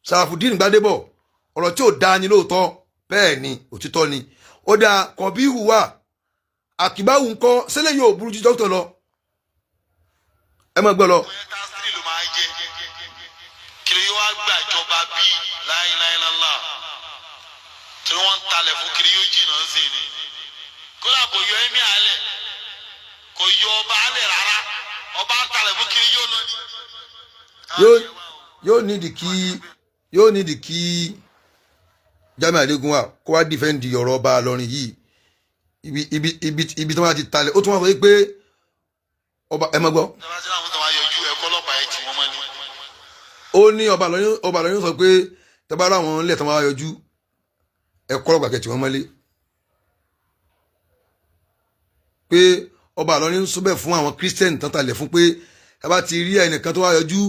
Sàràfùdíìnì Gbádébọ̀, ọ̀rọ̀ tí ò dáa ni lóòótọ́. Bẹ́ẹ̀ ni, òtítọ́ ni ó dáa. Kọ̀bí hùwà àkìbáwù ńkọ́ sẹ́lẹ̀ yóò burú ju dókítà lọ. Ẹ má gbọ́ lọ. Bóyá tásírì ló máa jẹ kiri yóò wá gbàjọba bíi láíláílálá. Tí wọ́n ń talẹ̀ fún kiri yóò jìnnà sí ni. Kódà kò yọ ẹ̀mí alẹ̀, kò yọ ọba alẹ̀ rárá, ọba ń talẹ̀ fún kiri yóò lọ ní. Yóò nídìí kí Jamiu Adégúnwà kó wá defend ọ̀rọ̀ ọba Ìlọrin yìí. Ibi tí wọ́n ti talẹ̀, ó tún wá sọ pé ọba, ẹ má gbọ́. Ìjọba tí wọ́n máa yọjú ẹ̀kọ́ ọlọ́pàá ẹ̀ tì wọ́n mọ́ ni. Ó ní ọba Ìlọrin sọ pé tẹ́bára àwọn ilẹ̀ tó máa yọjú, ẹ̀kọ́ ọlọ́pàá kẹ̀tì wọ́n mọ́lé, pé ọba Ìlọrin ń sọ bẹ́ẹ̀ fún àwọn Christian tán talẹ̀ fún, pé ẹ bá ti rí ẹnìkan tó wá yọjú,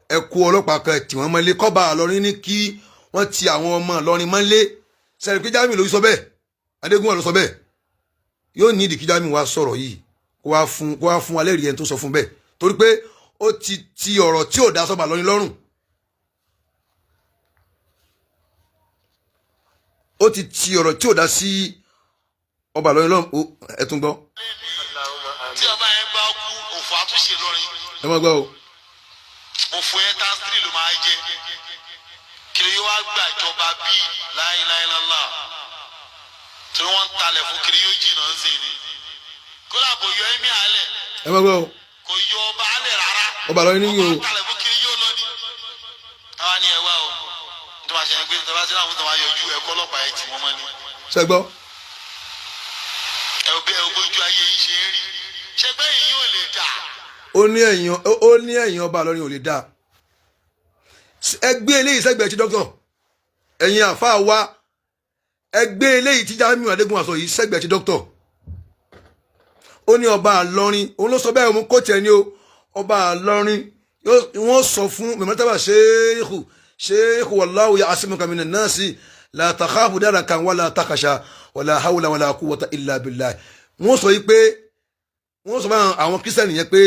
ẹ kó ọlọ́pàá kan tì wọ́n mọ́lé. Kọ́ba Ìlọrin ní kí wọ́n ti àwọn ọmọ Ìlọrin mọ́lé. Sẹ́ni pé Jamiu ló sọ bẹ́ẹ̀, Adégúnwà ló sọ bẹ́ẹ̀. Yóò ní ìdí kí Jamiu wá sọ̀rọ̀ yìí, kó wá fún alẹ́ rí ẹni tó sọ fún bẹ́ẹ̀, torí pé ó ti ti ọ̀rọ̀ tí ò dá sọ́ba Ìlọrin lọ́rùn. Ó ti ti ọ̀rọ̀ tí ò dá sí ọba Ìlọrin lọ́rùn. Ẹ tún gbọ́. Tí ọba yẹn bá kú, òfò àtúnṣe lọrin. Ẹ má gbọ́ o. Òfò yẹn tásírì ló máa jẹ. Kiri yóò wá gbàjọba bíi láíláílálá tí wọ́n ń talẹ̀ fún kiri yóò jìnnà sí ni. Kódà kò yọ ẹ̀mí alẹ̀, Ẹ má gbọ́ o. kò yọ ọba alẹ̀ rárá. Ọba Ìlọrin ní Ọba o ń talẹ̀ fún kiri yóò lọ ní. Táwa ní ẹ wá o, tó máa ṣe ẹni pé tó bá sí àwọn tó máa yọjú, ẹ̀kọ́ ọlọ́pàá ẹ̀ tì wọ́n mọ́ ni. Ṣe gbọ́. Ẹ ò bẹ ẹ bójú ayé yín ṣe ń rí, ṣẹgbẹ́ yìí yóò lè dà. Ó ní ẹ̀yìn ọba Ìlọrin ò lè dáa. Ẹ gbé eléyìí sẹ́gbẹ̀ẹ́ tí dókítà, ẹ̀yin àfáà wa, ẹ gbé eléyìí tí Jamiu Adégúnwà sọ yìí sẹ́gbẹ̀ẹ́ tí dókítà. Ó ní ọba Ìlọrin, òun ló sọ bẹ́ẹ̀, òun kò tiẹ̀ ní o. Ọba Ìlọrin wọ́n sọ fún mẹ̀mọ́tàbà ṣéèkù ṣéèkù, wallahu ya'simuka minan nasi la takhafu darakan wala takhsha wala hawla wala quwwata illa billah. Wọ́n sọ yìí pé wọ́n sọ fún àwọn Christian yẹn pé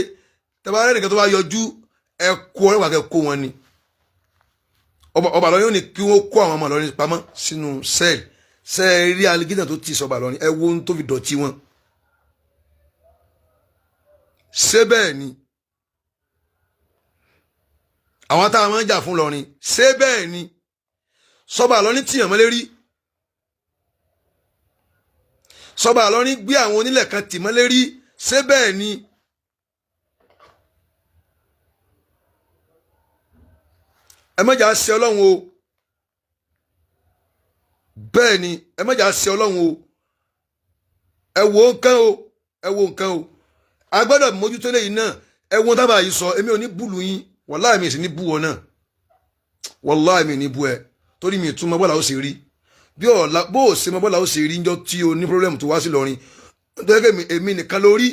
tẹ́bàárẹ́ nìkan tó bá yọjú, ẹ kó ọlọ́pàá kẹ́ kó wọn ni. Ọba Ìlọrin yóò ní kí wọ́n kó àwọn ọmọ Ìlọrin pamọ́ sínú cell. Sẹ́ẹ̀rí aligídà tó ti sọba Ìlọrin, ẹ wo ohun tó fi dọ̀tí wọn. Ṣé bẹ́ẹ̀ ni àwọn táwọn máa ń jà fún Ìlọrin? Ṣé bẹ́ẹ̀ ni sọba Ìlọrin tìyàn mọ́lé rí? Sọba Ìlọrin gbé àwọn onílẹ̀ kan tì mọ́lé rí? Ṣé bẹ́ẹ̀ ni? Ẹ má jà ṣe Ọlọ́run o. Bẹ́ẹ̀ ni, ẹ má jà ṣe Ọlọ́run o. Ẹ wo nǹkan o, ẹ wo nǹkan o. A gbọ́dọ̀ mójútó léyìí náà. Ẹ wo tábà yìí sọ. Èmi ò ní búlù yín, wàláì, mi sì ní bú ọ náà, wàláì, mi ní bú ẹ, torí mi ìtumọ̀ bọ́lá ó sì rí bí ọ̀la bó o ṣe mọ bọ́lá ó sì rí njọ́ tí o ní problem tó wá sí Ìlọrin, nítorí pé èmi nìkan lórí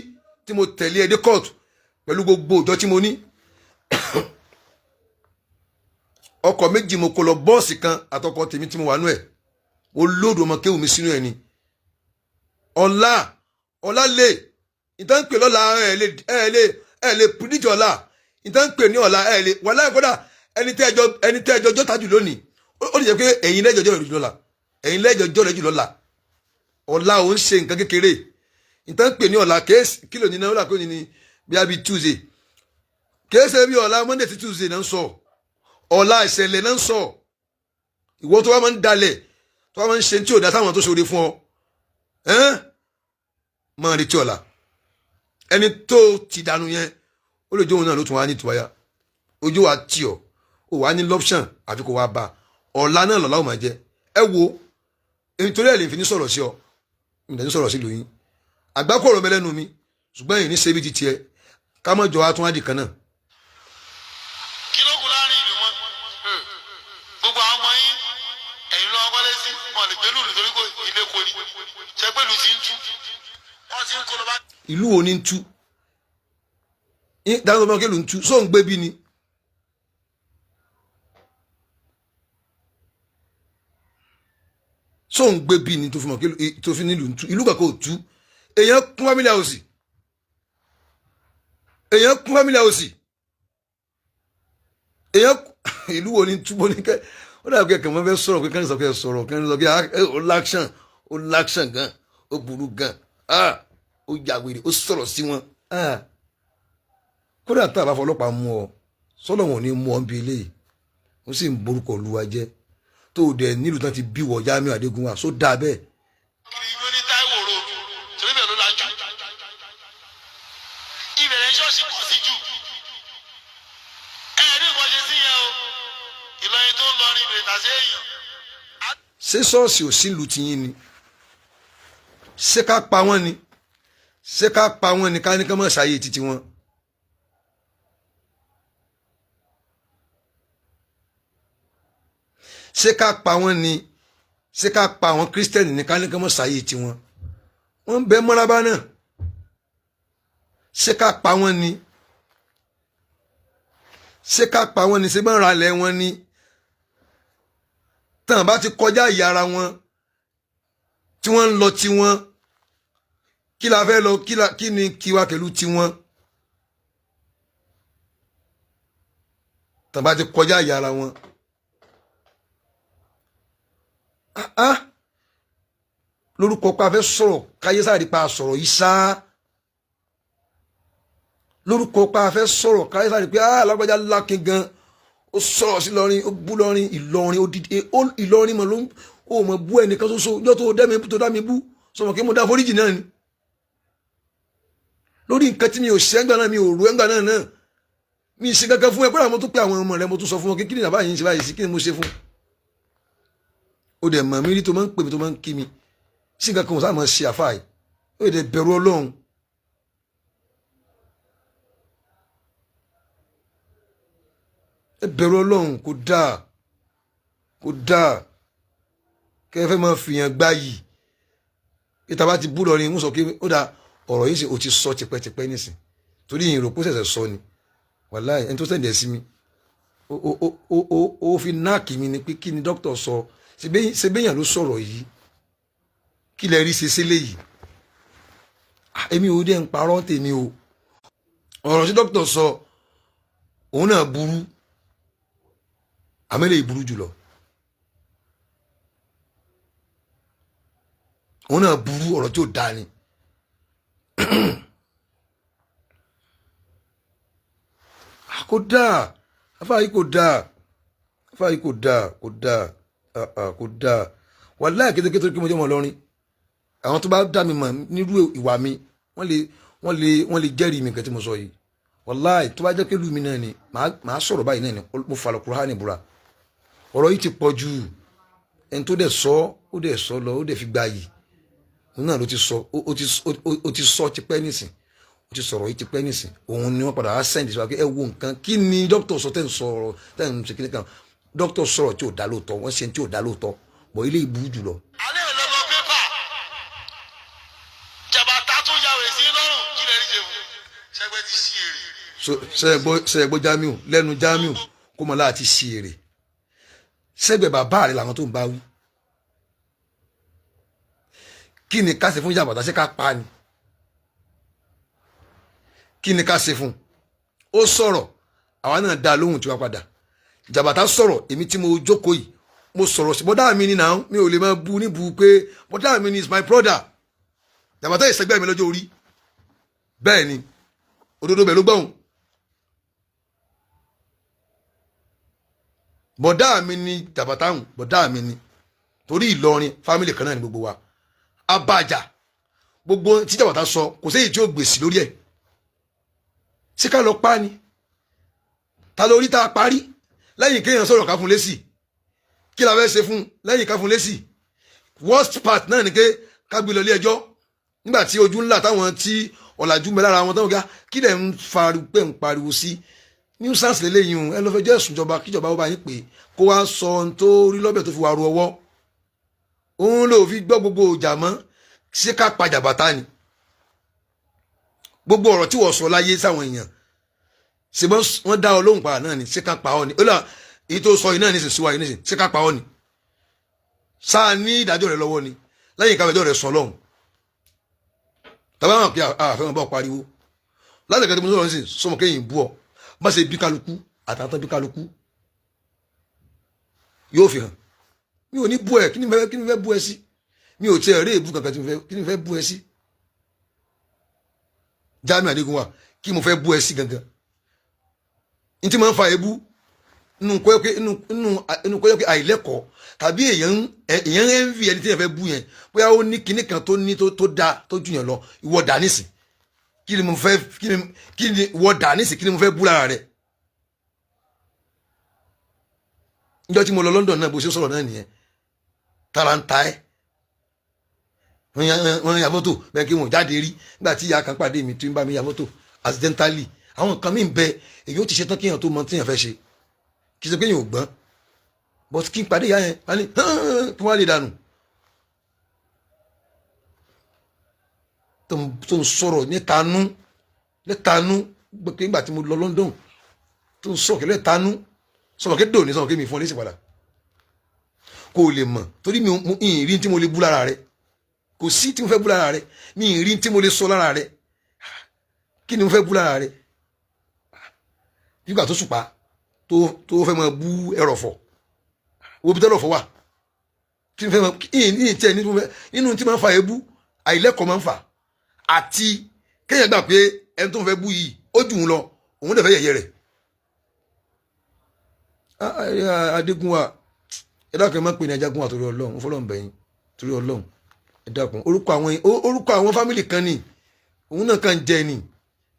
tí mo tẹ̀lé ẹ dé kóòtù pẹ̀lú gbogbo òjọ́ tí mo ní. Ọkọ̀ méjì mo kó lọ, bọ́ọ̀sì kan àtọkọ̀ tèmi tí mo wà nú ẹ̀, mo lóòdù ọmọ kéwù mi sínú ẹ̀ ni. Ọ̀la ọ̀la lè ìtàn ń pè lọ́la, ẹ̀ lè predict ọ̀la. Ìtàn ń pè ní ọ̀la, ẹ̀ lè wàhálà. Kódà ẹni tẹ́ ẹjọ́ jọ́ta jù lónìí, ó lè jẹ́ pé ẹ̀yin lẹ́jọ́ jọ́ rẹ̀ jù lọ́la, ẹ̀yin lẹ́jọ́ jọ́ rẹ̀ jù lọ́la. Ọ̀la ò ń ṣe nǹkan kékeré. Ìtàn ń pè ní ọ̀la kílò ní náà ó là kó ní ní bí i Tuesday, kéésì bí ọ̀la Monday sí Tuesday náà ń sọ ọ̀la, ìṣẹ̀lẹ̀ náà ń sọ. Ìwọ tó wá máa ń dalẹ̀, tó wá máa ń ṣe tí ò dá sáwọn tó ṣoore fún ọ, ẹ́n máa retí ọ̀la. Ẹni tó ti dànù yẹn, ó lè jóun náà ló tún wá ní ìtúwáyà, ojú wa tì ọ́, ó wà ní lọ́pṣàn àfi kò wá bá ọ̀la náà lọ́la ó máa jẹ. Ẹ wo, nítorí ẹ̀ lè fi ní sọ̀rọ̀ sí ọ, ìdẹ̀ ní sọ̀rọ̀ sí lóyún àgbákò ọ̀rọ̀ mẹlẹ́nu mi, ṣùgbọ́n èyí ní ṣe bí ti tiẹ̀ ká mọ̀ jọ wá tún á dì kan náà. Kí ló kù láàrin ìlú mọ́? Gbogbo àwọn ọmọ yín, ẹ̀yin ló wọ́n kọ́lé sí, wọn lè gbẹ́lú nítorí kò ilé kò ní ṣe pẹ̀lú ti ń tú, wọ́n ti ń kó lọ bá. Ìlú wo ni ń tú dáhùn ọmọ kẹlù ń tú sóun gbé bí ni. Sóun gbé bí ni tó fi mọ̀ kí tó fi nílùú ń tú? Ìlú kankan ò tú. Èèyàn kún family house, èèyàn kún family house, èèyàn ìlú wo ni túbọ̀ ní kẹ́? Ó dàbí kẹ́kẹ́ mọ́ fẹ́ sọ̀rọ̀ pé kẹ́ni sọ pé sọ̀rọ̀, kẹ́ni sọ pé ó láction, ó láction gan, ó burú gan, ó yàwèrè, ó sọ̀rọ̀ sí wọn. Kódà tá a bá fọlọ́pàá mú ọ, sọ́dọ̀ wọn ò ní mú ọ bí eléyìí, ó sì ń borúkọ Olúwa jẹ́. Tó o dẹ̀ nílùú tán ti bí wọ̀ Jamiu Adégúnwà, só dáa bẹ́ẹ̀? Kiri yóò ní Táíwò Road, torí bẹ́ẹ̀ ló lajú. Ìbẹ̀rẹ̀ ṣọ́ọ̀ṣì pọ̀ sí jù. Ẹ ní nǹkan ṣe sí yẹn o. Ìlọrin tó ń lọrin ìbèrè tàṣé èèyàn. Ṣé ṣọ́ọ̀ṣì ò sí ìlú tiyín ni? Ṣé ká pa wọ́n ni? Ṣé ká pa wọ́n ni, ká ní ká má ṣàyè títí wọn? Ṣé ká pa wọ́n ni? Ṣé ká pa àwọn kírísítẹ́nì ní, ká ní ká má ṣàyè tiwọn? Wọ́n ń bẹ mọ́rábá náà. Ṣé ká pa wọ́n ni? Ṣé ká pa wọ́n ni? Ṣé bá ń ra ilẹ̀ wọn ni? Tàn bá ti kọjá ìyá ara wọn tí wọ́n ń lọ tiwọn, kí la fẹ́ lọ? Kí ni kíwa pẹ̀lú tiwọn? Tàn bá ti kọjá ìyá ara wọn. Ah, ah. Lórúkọ pa fẹ́ sọ̀rọ̀ káyé sáré pa sọ̀rọ̀ yìí sá, lórúkọ pa fẹ́ sọ̀rọ̀ káyé sáré pé ah, lágbájá lákin gan, ó sọ̀rọ̀ sí lọrin, ó bú lọrin, Ìlọrin odidi Ìlọrin mọ̀ ló ń ó mọ̀ bú ẹnìkan ṣoṣo. Ọjọ́ tó dá mi tó dá mi bú sọmọ kí mo dá foríjì náà ni lórí nǹkan tí mi ò ṣe ẹ̀ngbà náà, mi ò rú ẹ̀ngbà náà náà, mi ì ṣe kankan fún ẹ pé àwọn tó pé àwọn ọmọ rẹ, mo tún sọ fún wọn kí ni bàbá yìí ń ṣe báyìí sí, kí ni mo ṣe fún ó dẹ̀ mọ̀ mí rí tó máa ń pè mí, tó máa ń kí mi sí nǹkan kan, ò sáà máa ṣe àfáà yìí. Ó dẹ̀ bẹ̀rù Ọlọ́run. Ẹ bẹ̀rù Ọlọ́run. Kò dáa, kò dáa kẹ́ ẹ fẹ́ máa fìyàn gbá yìí. Ìta bá ti bú lọ ni ń sọ pé ó dáa, ọ̀rọ̀ yìí sì ó ti sọ tipẹ́tipẹ́ nísìn, torí ìyìn rògbò ṣẹ̀ṣẹ̀ sọ ni. Wàláì, ẹni tó sẹ̀ǹdẹ̀ sí mi, ó fi náàkì mi ni pé kí ni dókítà sọ? Ṣebéyàn ló sọ̀rọ̀ yìí, kí lẹ rí ṣe sílẹ̀ yìí? Èmi ò dé ń parọ́ tèmi o. Ọ̀rọ̀ tí dókítà sọ, òun náà burú, àmẹ́lẹ̀ ìburú jùlọ. Òun náà burú, ọ̀rọ̀ tí ò dáa ni. Kò dáa, afáàyí, kò dáa, afáàyí, kò dáa, kò dáa, kò dáa. Wàláhì, kétékété kí mo jẹ́ mọ́ lọ́rin, àwọn tó bá dá mi mọ̀ nírú ìwà mi, wọ́n lè jẹ́rìí mi nǹkan tí mo sọ yìí. Wàláhì, tó bá jẹ́ pé lù mí náà ni màá sọ̀rọ̀ báyìí náà ni mo falọ̀ Kùránì búra. Ọ̀rọ̀ yìí ti pọ̀ jù. Ẹni tó dẹ̀ sọ, ó dẹ̀ sọ lọ, ó dẹ̀ fi gba yìí, òun náà ló ti sọ. Ó ti sọ tipẹ́ nísìn, ó ti sọ̀rọ̀ yìí tipẹ́ nísìn. Òun ni wọ́n padà wá send sí wa pé ẹ wo nǹkan, kí ni dókítà sọ tẹ́ ń sọ̀rọ̀, tẹ́ ń ṣe kíní kan. Dókítà sọ̀rọ̀ tí ò dá lóòótọ́, wọ́n ṣe tí ò dá lóòótọ́ bọ̀, ilé ìbú jùlọ. Alẹ́ ìlọ́lọ́ pépà jàbàtà tún yàwé sí lọ́rùn, kí lè rí ṣe fún ṣẹgbẹ́ ti ṣí èrè. Ṣe é gbọ́ Jamiu lẹ́nu Jamiu kó mọ̀ láti ṣí èrè sẹ́gbẹ̀ bàbá rẹ̀ làwọn tó ń bá wí. Kí ni ká ṣe fún jàbàtà? Ṣé ká pa ni? Kí ni ká ṣe fún? Ó sọ̀rọ̀, àwa náà dá lóhùn tí wàá padà. Jàbàtà sọ̀rọ̀, èmi tí mo jókòó yìí, mo sọ̀rọ̀ sí bọ́dá mi ni náà, mi ò lè máa bu níbu pé bọ́dá mi ni, is my brother. Jàbàtà ìṣẹ́gbẹ́ mi lọ́jọ́ orí, bẹ́ẹ̀ ni òdodo bẹ̀ ló gbọ́hùn. Bọ́dá mi ni jàbàtà hùn, bọ́dá mi ni, torí Ìlọrin family kan náà ni gbogbo wa. Abájà gbogbo tí jàbàtà sọ, kò séyìí tí ó gbèsè lórí ẹ̀. Ṣé ká lọ pa ni? Ta lórí tá a parí lẹ́yìn kéèyàn sọ̀rọ̀ ká fún lésì? Kí la fẹ́ ṣe fún lẹ́yìn ká fún lésì? Worst part náà ni pé ká gbé lọ ilé ẹjọ́, nígbà tí ojú ńlá táwọn tí ọ̀làjú ń bẹ lára wọn táwọn gá kí lẹ̀ ń fariwo pé ń pariwo sí nuisance lélẹ́yìn o. Ẹ lọ́ fẹ́ jẹ́ ẹ̀sùn ìjọba, kíjọba ó bá yín pè kó wá sọ ohun tó rí lọ́bẹ̀ tó fi wá ru ọwọ́ òun ló fi gbọ́ gbogbo ìjà mọ́. Ṣé ká pa jàbàtà ni? Gbogbo ọ̀rọ̀ tí wọ́n sọ láyé sáwọn èèyàn, ṣe bọ́n wọ́n dá ọ lóhùn padà náà ni. Ṣé ká pa ọ́ ni? Ó là èyí tó sọ yìí náà ní sìn síwáyé ní sìn. Ṣé ká pa ọ́ ni? Sáà ní ìdájọ́ rẹ lọ́wọ́ ni lẹ́yìn ká fẹjọ́ rẹ sọ lọ́hùn tàbí àwọn pé àfẹ́ wọn bá pariwo láti ẹ̀ka tí mo sọ̀rọ̀ nísìn sọmọ kéyìn bú ọ bá ṣe bí kálukú àtàtàn bí kálukú yóò fi hàn. Mi ò ní bú ẹ. Kí ni fẹ́ bú ẹ sí? Mi ò tiẹ̀ rí èébú kankan tí mo fẹ́. Kí ni fẹ́ bú ẹ sí? Jamiu Adégúnwà, kí mo fẹ́ bú ẹ sí gangan? N tí mo ń fa èébú Nínú kọ́ pé inú kọ́ pé àìlẹ́kọ̀ọ́ tàbí èèyàn ń fi ẹni tí èèyàn fẹ́ bú yẹn, bóyá ó ní kinní kan tó ní tó dáa tó jù yẹn lọ. Ìwọ dà nísìn, kí ni mo fẹ́ kí ni ìwọ dà nísìn, kí ni mo fẹ́ bú lára rẹ̀? Níjọ́ tí mo lọ London náà, bó ṣe sọ̀rọ̀ náà nìyẹn, tara ń ta ẹ́. Wọ́n ya fọ́tò bẹ́ẹ̀ kí wọ́n jáde rí. Nígbà tí ìyá kan pàdé mi tí ń bá mi ya fọ́tò accidentally, àwọn nǹkan mi ń bẹ, èyí ó ti ṣe tán kéèyàn tó mọ téèyàn fẹ́ ṣe. Kì í ṣe pé èèyàn ò gbọ́n, but kí n pàdé ìyá yẹn, wọ́n ní kí wọ́n lè dànù. Tó ń sọ̀rọ̀ nítanú nítanú pé nígbà tí mo lọ London, tó ń sọ̀rọ̀ kí lẹ́tanú sọ̀rọ̀ kí dòní sọ̀rọ̀ kí mi fún ọ lẹ́sìn padà kó o lè mọ̀, torí mi ì rí tí mo lè bú lára rẹ. Kò sí tí mo fẹ́ bú lára rẹ. Mi ì rí tí mo lè sọ lára rẹ. Kí ni mo fẹ́ bú lára rẹ? Nígbà tó sùpá tó fẹ́ máa bú ẹrọ̀fọ̀, wo bí tẹ́lọ̀fọ̀ wà. Kí ni fẹ́ máa kí ní tiẹ̀ nínú tí máa ń fa ebú? Àìlẹ́kọ̀ọ́ máa ń fà, àti kéèyàn gbà pé ẹni tó ń fẹ́ bú yìí, ó jù ú lọ, òun dẹ̀ fẹ́ yẹ̀yẹ́ rẹ̀. Adégúnwà, ẹ dákun, ẹ má pè ní Ajágúnwà torí Ọlọ́run, fọlọ́run bẹ̀yìn torí Ọlọ́run, ẹ dákun. Orúkọ àwọn family kan ni òun náà kàn jẹ ni.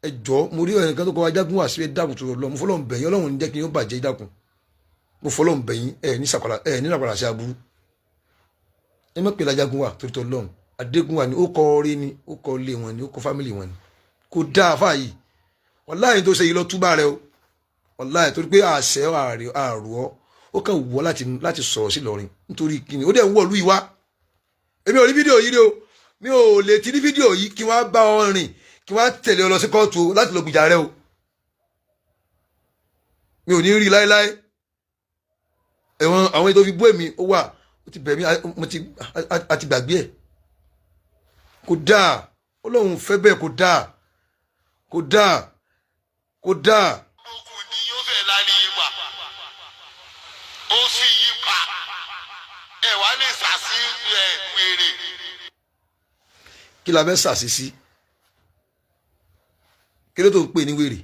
Ẹ jọ, mo rí ẹnìkan tó kọ Ajágúnwà sí. Ẹ dákun torí Ọlọ́run, mo fọlọ́run bẹ̀yìn. Ọlọ́run ní jẹ́ kí n yóò bàjẹ́. Ẹ dákun, mo fọlọ́run bẹ̀yìn. Ẹ ní sàkọlà, ẹ ní sàkọlà sí aburú. Ẹ má pè ní Ajágúnwà torí Ọlọ́run. Adégúnwà ni ó kọ orí ni, ó kọ ilé wọn ni, ó kọ family wọn ni. Kò dáa fáyìí, wàláhì, tó ṣe yìí, lọ túbà rẹ o, wàláhì, torí pé àṣẹ àrò ọ, ó kàn wọ́ láti sọ̀rọ̀ sí Ìlọrin. Nítorí kíni ó dẹ̀ ń wọ̀lú ìwá? Èmi ò rí fídíò yìí rí o. Mi ò lè ti rí fídíò yìí kí wọ́n á bá ọ rìn, kí wọ́n á tẹ̀lé ọ lọ sí kóòtù láti lọ gbìjà rẹ o. Mi ò ní rí láéláé. Ẹ̀wọ̀n àwọn ètò fi bú èmi, ó wà, ó ti bẹ̀ mí, mo ti àti gbàgbé ẹ̀. Kò dáa, Ọlọ́run fẹ́ bẹ́ẹ̀. Kò dáa, kò dáa, kò dáa. Okùn ni yóò fẹ́ lálẹ́ yín pa, ó fi yín pa, ẹ wá lè sàsí ẹ wèrè. Kí la fẹ́ sàṣìṣí? Kí ló tó ń pè ní wèrè?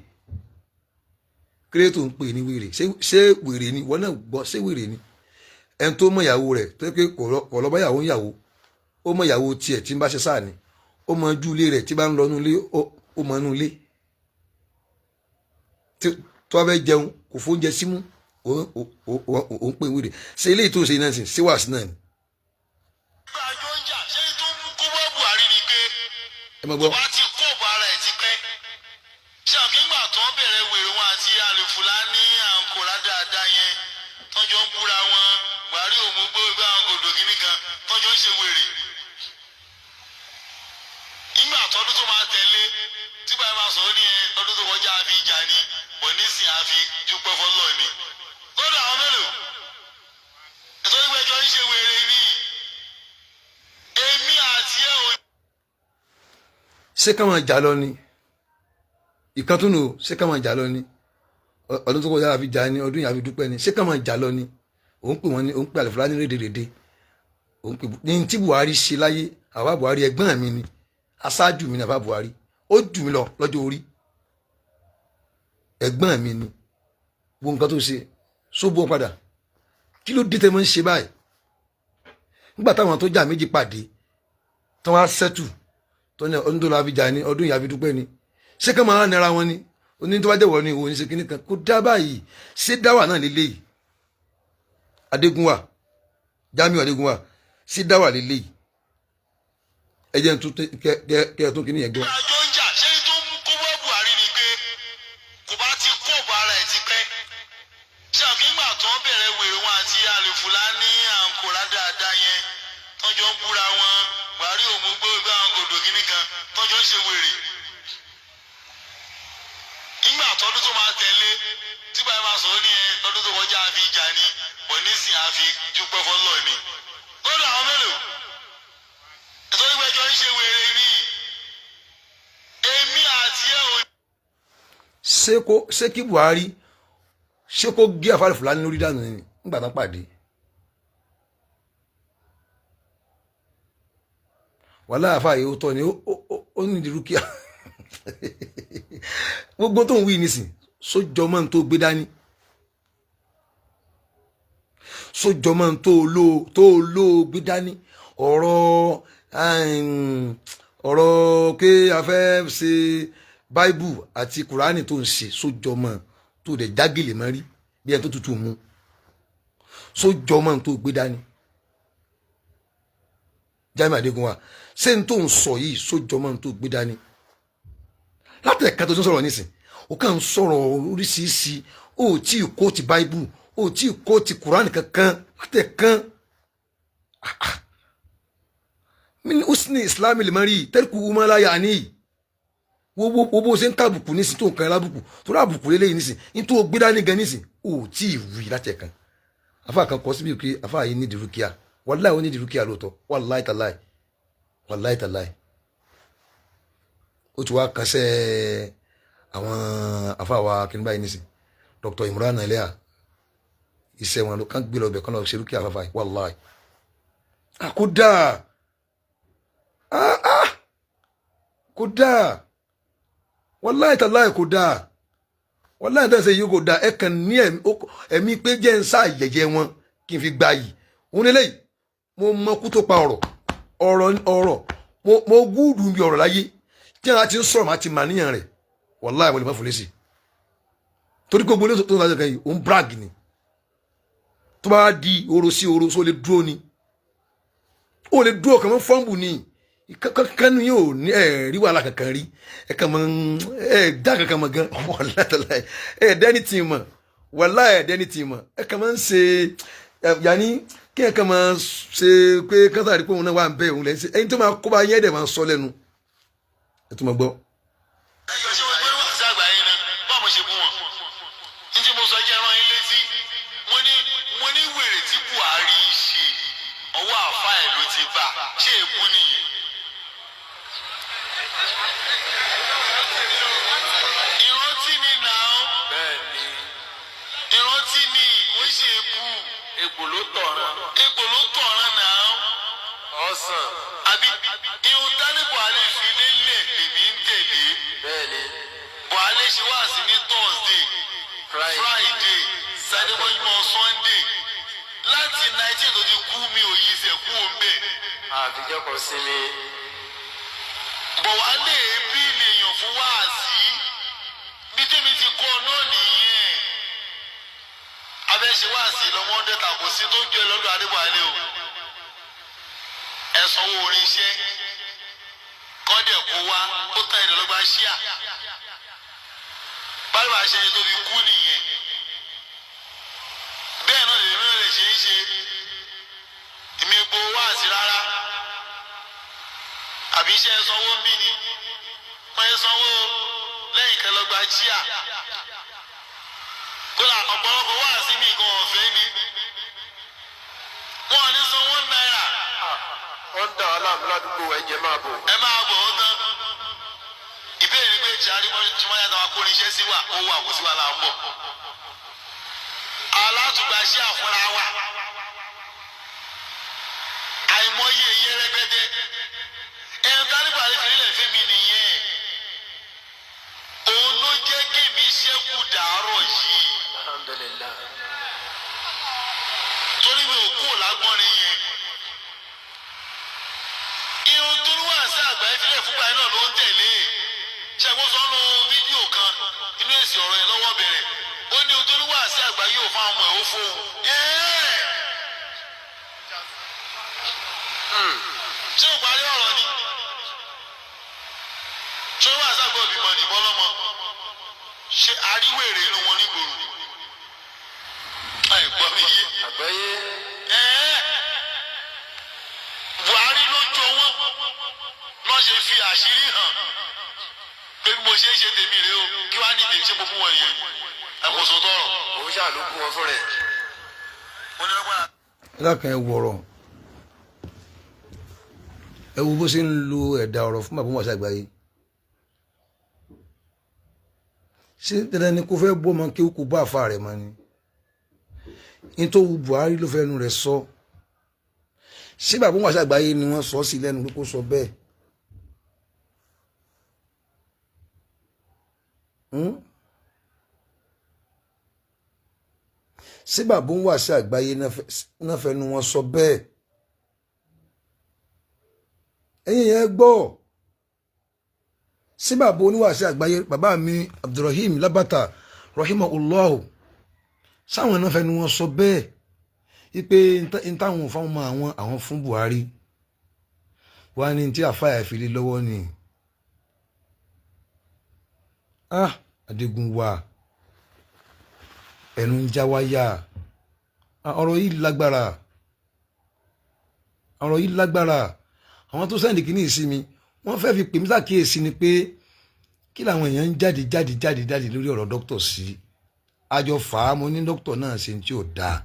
Kí ló tó ń pè ní wèrè? Ṣé wèrè ni wọ́n náà gbọ́? Ṣé wèrè ni ẹni tó mọ ìyàwó rẹ̀, tó yẹ pé kò lọ bá ìyàwó ń yàwó? Ó mọ ìyàwó tiẹ̀ tí ń bá ṣe sáà ni, ó mọ ojú ilé rẹ̀ tí bá ń lọ inú ilé, ó mọ inú ilé tó bá fẹ́ jẹun, kò fóúnjẹ símú. Ó ń pè wèrè. Ṣé eléyìí tó ń ṣe náà sìn ṣé wàásù náà ni? Àjọ ń jà, ṣé tó mú kó bọ́ Buhari ni pé Ẹ mọ̀ gbọ́. wọ́n ti kó bọ́ ara ẹ̀ ti pẹ́. Ṣé àkíngbà tó ń bẹ̀rẹ̀ wèrè wọn àti àlùfùlání àǹkórá dáadáa yẹn, tọ́jọ́ ń búra wọn, Buhari ò mú gbó ìgbà àwọn kòdò kínní kan, tọ́jọ́ ń ṣe wèrè. Nígbà tọdún tó máa tẹ̀lé tí báyìí máa sọ̀rọ̀ ní ẹ lọ́dún tó kọjá, àfi ìjà ni bọ̀, nísìn àfi dúpẹ́ fọlọ́ ni. Lọ́dọ̀ àwọn mélòó? Ètò ìgbẹ́jọ́ ń ṣe wèrè ni. Èmi àti ẹ̀ ò Ṣé ká máa jà lọ ni? Ìkan tó nù, ṣé ká máa jà lọ ni? Ọdún tó kọjá àfi jà ni, ọdún yìí àfi dúpẹ́ ni. Ṣé ká máa jà lọ ni? Òun pè wọ́n ní, òun pè àlùfáà ní rédèrèdè, òun pè ní tí Buhari ṣe láyé. Àwa Buhari ẹ̀gbọ́n mi ni, aṣáájú mi ni. Àbá Buhari ó jù mí lọ lọ́jọ́ orí, ẹ̀gbọ́n mi ni. Gbogbo nǹkan tó ṣe sóbó padà, kí ló dé tẹ́ mọ́ ń ṣe báyìí? Nígbà táwọn tó jà méjì pàdé tí wọ́n á sẹ́tù tó ní ọdún tó lọ àfi jà ní, ọdún yìí àfi dúpẹ́ ni. Ṣé ká máa nira wọn ni? Oní tó bá jẹ́wọ́ ni òun ṣe kíní kan, kó dá báyìí. Ṣé dáwà náà lélẹ́yìí? Adégúnwà, Jamiu Adégúnwà, ṣé dáwà lélẹ́yìí? Ẹ jẹ́ n tún kẹ́ ẹ tún kíní yẹn gbọ́. Àjọ ń jà, ṣé tó mú kó bọ́ Buhari ni pé kò bá ti kó bọ́ ara ẹ̀ ti pẹ́. Ṣé àkíngbà tó ń bẹ̀rẹ̀ wèrè wọn àti àlùfùlání àǹkórá dáadáa yẹn, tọ́jọ́ ń búra wọn, Buhari ò mú gbó ìgbà àwọn kòdò kínní kan, tọ́jọ́ ń ṣe wèrè. Nígbà tọdún tó máa tẹ̀lé tí báyìí máa sọ̀rọ̀ ní ẹ lọ́dún tó kọjá, àfi ìjà ni bọ̀, nísìn àfi dúpẹ́ fọlọ́ ni. Lọ́dọ̀ àwọn mélòó? Ètò ìgbẹ́jọ́ ń ṣe wèrè ni. Èmi àti ẹ̀ ò Ṣé kí Buhari, ṣé kó gé àfáàrí Fúlàní lórí dànù ni nígbà tán pàdé? Wàhálà àfáà yìí, ó tọ́ ni, ó ní ìdírúkìá. Gbogbo tó ń wí nísìn sójọ mọ́ ní tó gbé dání. Sójọmọ́ tó lóo gbé dání, ọ̀rọ̀ ọ̀rọ̀ pé a fẹ́ ṣe báíbù àti kùránì tó ń ṣe, sójọmọ́ tó dẹ̀ jágìlì mọ́ rí bí ẹni tó tutù mu, sójọmọ́ tó gbé dání? Jamiu Adégúnwà, ṣé n tó ń sọ yìí sójọmọ́ tó gbé dání? Láti ẹ̀ka tó ń sọ̀rọ̀ nísìn, ó kàn ń sọ̀rọ̀ oríṣiríṣi, ó tí ì kó ti báíbù, ó tí ì kó ti kùránì kankan láti ẹ̀kan. Min husni islamil mar'i tarkuhu ma la ya'ni. Wo wo bó ṣe ń kábùkù nísìn, tó ń kan lábùkù tó rábùkù lélẹ́yìn nísìn ní tó gbé dání gan nísìn, ó tí ì wí láti ẹ̀kan. Afa kan kọ síbi pé afa yìí ní dìrúkìá. Wàláì, ó ní dìrúkìá lóòótọ́. Wàláì tàláì, wàláì tàláì, ó ti wá kásẹ̀ àwọn afa wa kí ni báyìí nísìn, Dr. Imran Eleha, iṣẹ́ wọn ló kàn gbé lọ bẹ̀ kán lọ ṣe rúkìá fáfáì. Wàláì, kódà kódà, wàláì tàláì, kódà, wàláì tàláì yìí kò dáa. Ẹ kàn ní ẹ̀mí pé jẹ́ ń sá yẹ̀yẹ́ wọn kí n fi gba yìí òun lélẹ́yìí. Mo mọ kú tó pa ọ̀rọ̀ ọ̀rọ̀ ọ̀rọ̀. Mo gúdù bí ọ̀rọ̀ láyé tí a ti ń sọ̀rọ̀, máa ti mà níyàn rẹ̀. Wàláì, wọlé má fòlé sí torí gbogbo ilé tó ń sọ kan yìí, òun brag ni. Tó bá di oro sí oro, só lè dúró ni? Ó lè dúró kàn mọ́ fọ́ǹbù ni kánú yóò ní. Ẹ rí wàhálà kankan rí, ẹ kàn mọ́ ẹ dá kankan mọ́ gan. Wàláì, ẹ dẹ́ni tì mọ̀. Wàláì, ẹ dẹ́ni tì mọ̀. Ẹ kàn máa ń ṣe yanni kí ẹ kàn máa ṣe pé kátà rí pé òun náà wà ń bẹ, òun lẹ́ ń ṣe ẹni tó máa kó bá yẹn dẹ̀ máa sọ lẹ́nu. Ẹ tó máa gbọ́. Ṣé wọ́n gbé wá sí àgbáyé ni? Báwo mo ṣe bú wọn ní tí mo sọ jẹ́ rán yín létí. Mo ní wèrè tí Buhari ń ṣe, ọwọ́ àfa ẹ̀ ló ti bá. Ṣé èbú nìyẹn? Ìrántí ni nà ó. Bẹ́ẹ̀ni. Ìrántí ni, kò ń ṣe èbú. Egbò ló tọ̀ràn. Egbò ló tọ̀ràn nà ó. Ọ̀sán. Àbí ihun tání Buhari fi lélẹ̀ lèmi ń tẹ̀lé. Bẹ́ẹ̀ni. Buhari ṣe wá sí ní Thursday, Friday. Friday, Saturday mọ́júmọ́ Sunday, láti 19 tó ti kú, mi ò yí sẹ̀ kú òun bẹ́ẹ̀. Àfijọ́ kan sinmi. Bọ̀ wá lè bí lèèyàn fún wáàsí bí tèmi ti kọ́ náà nìyẹn. Abẹ́ ṣe wáàsí lọ́mọ dẹ́ta, kò sí tó jẹ́ lọ́dọ̀ Adébọ̀wálé o. Ẹ sanwó orin iṣẹ́ kọ́dẹ̀ kó wá, ó tán ìdọ̀lọ́gba ṣíà báyìí wàá ṣe tó fi kú nìyẹn. Bẹ́ẹ̀ náà lèmi náà lè ṣe é ṣe, èmi gbowó wáàsí rárá. Àbí iṣẹ́ sanwó ń bí ni wọ́n yẹ sanwó lẹ́yìn kẹlọ́gba chíà. Kódà ọ̀pọ̀lọpọ̀ wá sí mi gan, ọ̀fẹ́ ni, wọ́n ní sanwó náírà. Wọ́n ń dà wá láàmú ládùúgbò, ẹ̀jẹ̀ máa bọ̀. Ẹ máa bọ̀ ọ́ tán. Ìbéèrè ni pé tí wọ́n yàtọ̀ akórinṣẹ́ sí wà, ó wà, kò sí wà là ń bọ̀ alátùgbà ṣé àfúnra wa àìmọye ìyẹn rẹpẹtẹ. Ẹn tálíbà lè fi nílẹ̀ fún mi nìyẹn, òun ló jẹ́ kémi ṣẹ́kù dàárọ̀ yìí. Alhamdulillah. Torí mi ò kú lágbọ́nrin yẹn. Irun tó ní wà sí àgbáyé fílẹ̀ fúnpa yẹn náà ló ń tẹ̀lé. Ṣẹ́gun sọ́nù fídíò kan inú èsì ọ̀rọ̀ yẹn lọ́wọ́ bẹ̀rẹ̀, ó ní ohun tó ní wà sí àgbáyé ò fáwọn ọmọ ẹ̀, ó fóun. Ṣé ò parí ọ̀rọ̀ ni? Ṣé wà sí àgbẹ̀ òbí mọ̀ ní bọ́lọ́mọ? Ṣé aríwèrè inú wọn nígboro? Ẹ gbọ́ mi yé. Àgbáyé. Ẹ̀ẹ́, Buhari ló jọ wọ́n lọ́ ṣe fi àṣírí hàn pé bí mo ṣe ń ṣe tèmi rèé o. Kí wàá ní tèmi ṣe mo fún wọn yẹn, ẹ kò sọ tọrọ. Òun ṣáà ló kú wọn fún rẹ̀. Mo ní lọ́pàá. Ẹ dákun, ẹ wọ̀rọ̀, ẹ wo bó ṣe ń lo ẹ̀dà ọ̀rọ̀ fún bàbá wàṣà àgbáyé. Ṣé dandan ni kó fẹ́ bọ́ ọmọ kí ó kó bá àfa rẹ̀ mọ́ ni? Ní tó wu Buhari ló fẹ́ nu rẹ̀ sọ. Ṣé bàbá wàṣà àgbáyé ni wọ́n sọ sí lẹ́nu pé kó sọ bẹ́ẹ̀? Hmm? Ṣé bàbá ń wà sí àgbáyé náà fẹnu wọn sọ bẹ́ẹ̀? Ẹ̀yin yẹn gbọ́, ṣé bàbá oníwàásí àgbáyé, bàbá mi Abdulrahim Labata rahimahullahu, sáwọn náà fẹnu wọn sọ bẹ́ẹ̀ wípé n táwọn fáwọn ọmọ àwọn fún Buhari wá ní tí àfáà fi lé lọ́wọ́ ni? Ah, Adégúnwà, ẹnu ń já wáyà. Ọ̀rọ̀ yìí lágbára, ọ̀rọ̀ yìí lágbára. Àwọn tó send kìíní sí mi, wọ́n fẹ́ fi pè mí sàkíyèsí ni pé kí làwọn èèyàn ń jáde jáde jáde jáde lórí ọ̀rọ̀ dókítà sí. Àjọ fà á, mo ní dókítà náà ṣe tí ò dáa.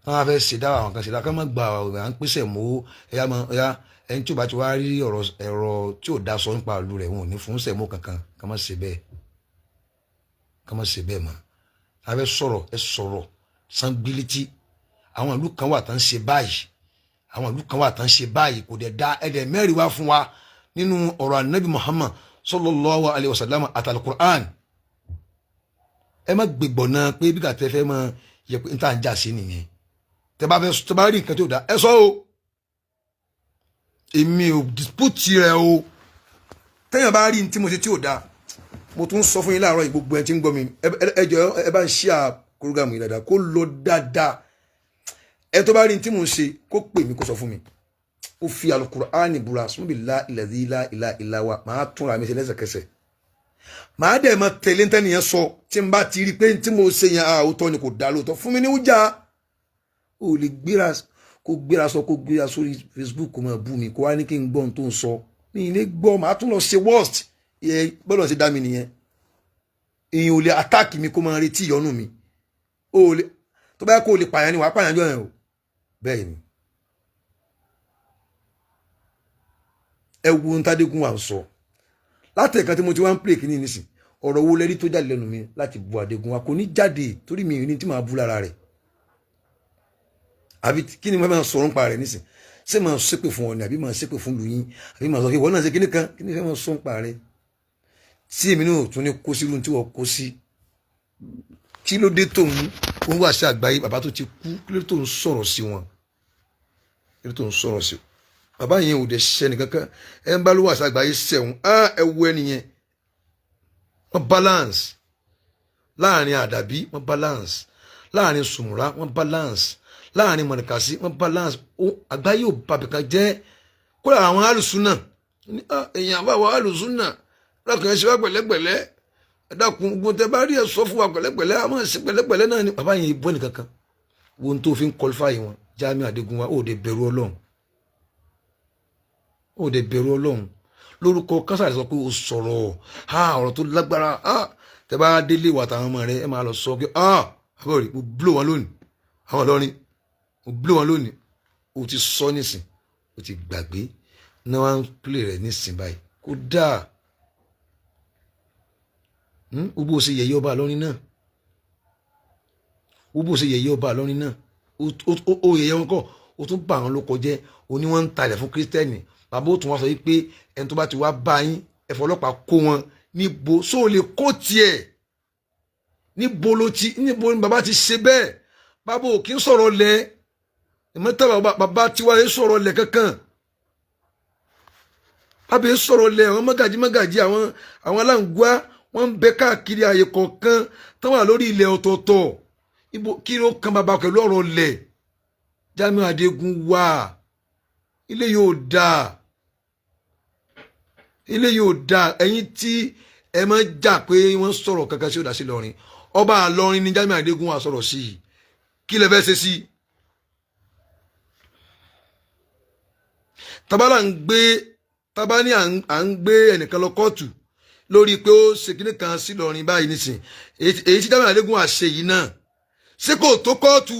Wọ́n á fẹ́ ṣe dá àwọn kan ṣe dá ká má gba ọ̀rọ̀ à ń pèsè mọ́ ẹ̀yà mọ́ ẹ̀yà. Ẹni tí ò bá ti wá rí ọ̀rọ̀ ẹ̀rọ tí ò dá sọ nípa ìlú rẹ̀, wọn ò ní fún sẹ̀mó kankan. Ká má ṣe bẹ́ẹ̀, ká má ṣe bẹ́ẹ̀ mọ́. A fẹ́ sọ̀rọ̀, ẹ sọ̀rọ̀ sangbélítì. Àwọn ìlú kan wà tán ṣe báyìí, àwọn ìlú kan wà tán ṣe báyìí, kò dẹ̀ da. Ẹ̀dẹ̀ mẹ́rin wá fún wa nínú ọ̀rọ̀ anabi Muhammad sallallahu alayhi wa sallam àtàlùkùrán. Ẹ má gbégbọ̀ náà pé bí kàtẹ́ fẹ́ máa yẹ pé n tà ń jà sí nìyẹn. Tẹ bá fẹ́, tẹ bá rí nǹkan tí ò da, ẹ sọ o. Èmi ò dispute rẹ o. Tẹ́yàn bá rí ní tí mo ṣe tí ò da, mo tún sọ fún yín láàárọ̀ yìí, gbogbo ẹ tí ń gbọ́ mi, ẹ jọ̀ọ́, ẹ bá ń share program yìí dáadáa, kó lọ dáadáa. Ẹ tó bá rí ní tí mo ń ṣe, kó pè mí, kó sọ fún mi. Ó fi alukur'ani búra, sumabila ilẹ̀dí ilá ilá ilá wa, màá túnra mi ṣe lẹ́sẹ̀kẹsẹ̀. Màá dẹ̀ mọ tẹ̀lé ntẹ́niyẹn sọ. Tí n bá ti rí i pé tí mo ṣe yẹn àwòtọ́ ni, kò dá lóòótọ́, fún mi ní wújà. Ó lè gbéra, kó gbéra sọ, kó gbéra sórí Facebook, kó máa bú mi, kó wá ní kí n gbọ́ ohun tó ń sọ. Mi ì lè gbọ́, màá tún lọ ṣe worst. Yẹ gbọ́dọ̀ ṣe dá mi nìyẹn. Èèyàn ò lè attack mi kó máa retí ìyọnu mi. Ó lè tó bá yẹ kó o lè pààyàn ni, wàá pààyàn jọ yẹn o. Bẹ́ẹ̀ ni. Ẹ wo ohun tádégún wà ń sọ láti ẹ̀ka tí mo ti wá ń play kínní nísìn. Ọ̀rọ̀ wo lẹ́rí tó jáde lẹ́nu mi láti bu Adégún wa? Kò ní jáde, torí mi ní tí màá bú lára rẹ̀. Àbí kí ni mo fẹ́ máa sọ̀rọ̀ nípa rẹ̀ nísìn? Ṣé máa ṣépè fún ọ ni, àbí máa ṣépè fún lùyín, àbí máa sọ pé ìwọ náà ṣe kíní kan? Kí ni fẹ́ máa sọ nípa rẹ̀ tí èmi náà tún ní kó sírú tí wọ́n kó sí? Kí ló dé tó ń wá sí àgbáyé bàbá tó ti kú? Kí ló dé tó ń sọ̀rọ̀ sí wọn? Kí ló dé tó ń sọ̀rọ̀ sí bàbá yẹn? Ò dẹ̀ ṣiṣẹ́ nìkankan. Ẹ ń bá ló wà sí àgbáyé sẹ̀wọ̀n. Ẹ wo ẹni yẹn, wọ́n balance láàrin àdàbí, wọ́n balance láàrin sùmùrà, wọ́n balance láàrin mọ̀nìkàsí, wọ́n balance. Àgbáyé ò bàbí kan jẹ́. Kódà àwọn alùsùnà, èèyàn àbáwọ̀ alùsùnà lọ́kàn, ẹ ṣe wá pẹ̀lẹ́pẹ̀lẹ́, ẹ dákun, gbogbo tẹ bá rí, ẹ sọ fún wa pẹ̀lẹ́pẹ̀lẹ́, a máa ṣe pẹ̀lẹ́pẹ̀lẹ́ náà ni. Bàbá yẹn bọ́ nìkankan wo ohun tó fi ń qualify wọn. Jamiu Adégúnwà, ó dé bẹ̀rù Ọlọ́run, ó dé bẹ̀rù Ọlọ́run. Lórúkọ kásáré sọ pé o sọ̀rọ̀ ha, ọ̀rọ̀ tó lágbára. Ha, tẹ bá délé wà táwọn ọmọ rẹ, ẹ máa lọ sọ pé ah, àbọ̀rì, mo blow wọn lónìí, àwọn Ìlọrin, mo blow wọn lónìí. O ti sọ nísìn, o ti gbàgbé náà, wọ́n ń play rẹ̀ nísìn báyìí. Kó dáa ó bó ṣe yẹ̀yẹ́ ọba Ìlọrin náà, ó bó ṣe yẹ̀yẹ́ ọba Ìlọrin náà, ó yẹ̀yẹ́ wọn kọ́, ó tún bà wọn ló kọjẹ́. Ó ní wọ́n ń talẹ̀ fún kírísítẹ́nì. Bàbá ó tún wá sọ yìí pé ẹni tó bá ti wá bá yín, ẹ fọlọ́pàá kó wọn. Níbo só lè kó tiẹ̀? Níbo ló ti, níbo ni bàbá ti ṣe bẹ́ẹ̀? Bàbá ò kí ń sọ̀rọ̀ lẹ̀ ìmọ̀tà. Bàbá tiwa yẹn sọ̀rọ̀ lẹ̀ kankan. Bàbá yẹn sọ̀rọ̀ lẹ̀. Àwọn mọ́gàjí mọ́gàjí, àwọn aláǹgbá, wọ́n ń bẹ káàkiri àyè kọ̀ọ̀kan tó wà lórí ilẹ̀ ọ̀tọ̀ọ̀tọ̀. Ibo kí ló kan bàbá pẹ̀lú ọ̀rọ̀ lẹ̀? Jamiu Adégún wà, ilé yóò dáa, ilé yóò dáa. Ẹ̀yin tí ẹ máa jà pé wọ́n sọ̀rọ̀ kankan sí ọ̀dà sí Ìlọrin, ọba Ìlọrin ni Jamiu Adégún wà sọ̀rọ̀ sí i. Kí lẹ fẹ́ ṣe sí i? Tabala ń gbé tabani, à ń gbé ẹnìkan lọ kóòtù lórí pé ó ṣe kíní kan sí Ìlọrin báyìí nísìn. Èyí tí Jamiu Adégún wà ṣe yìí náà, ṣé kò tó kóòtù?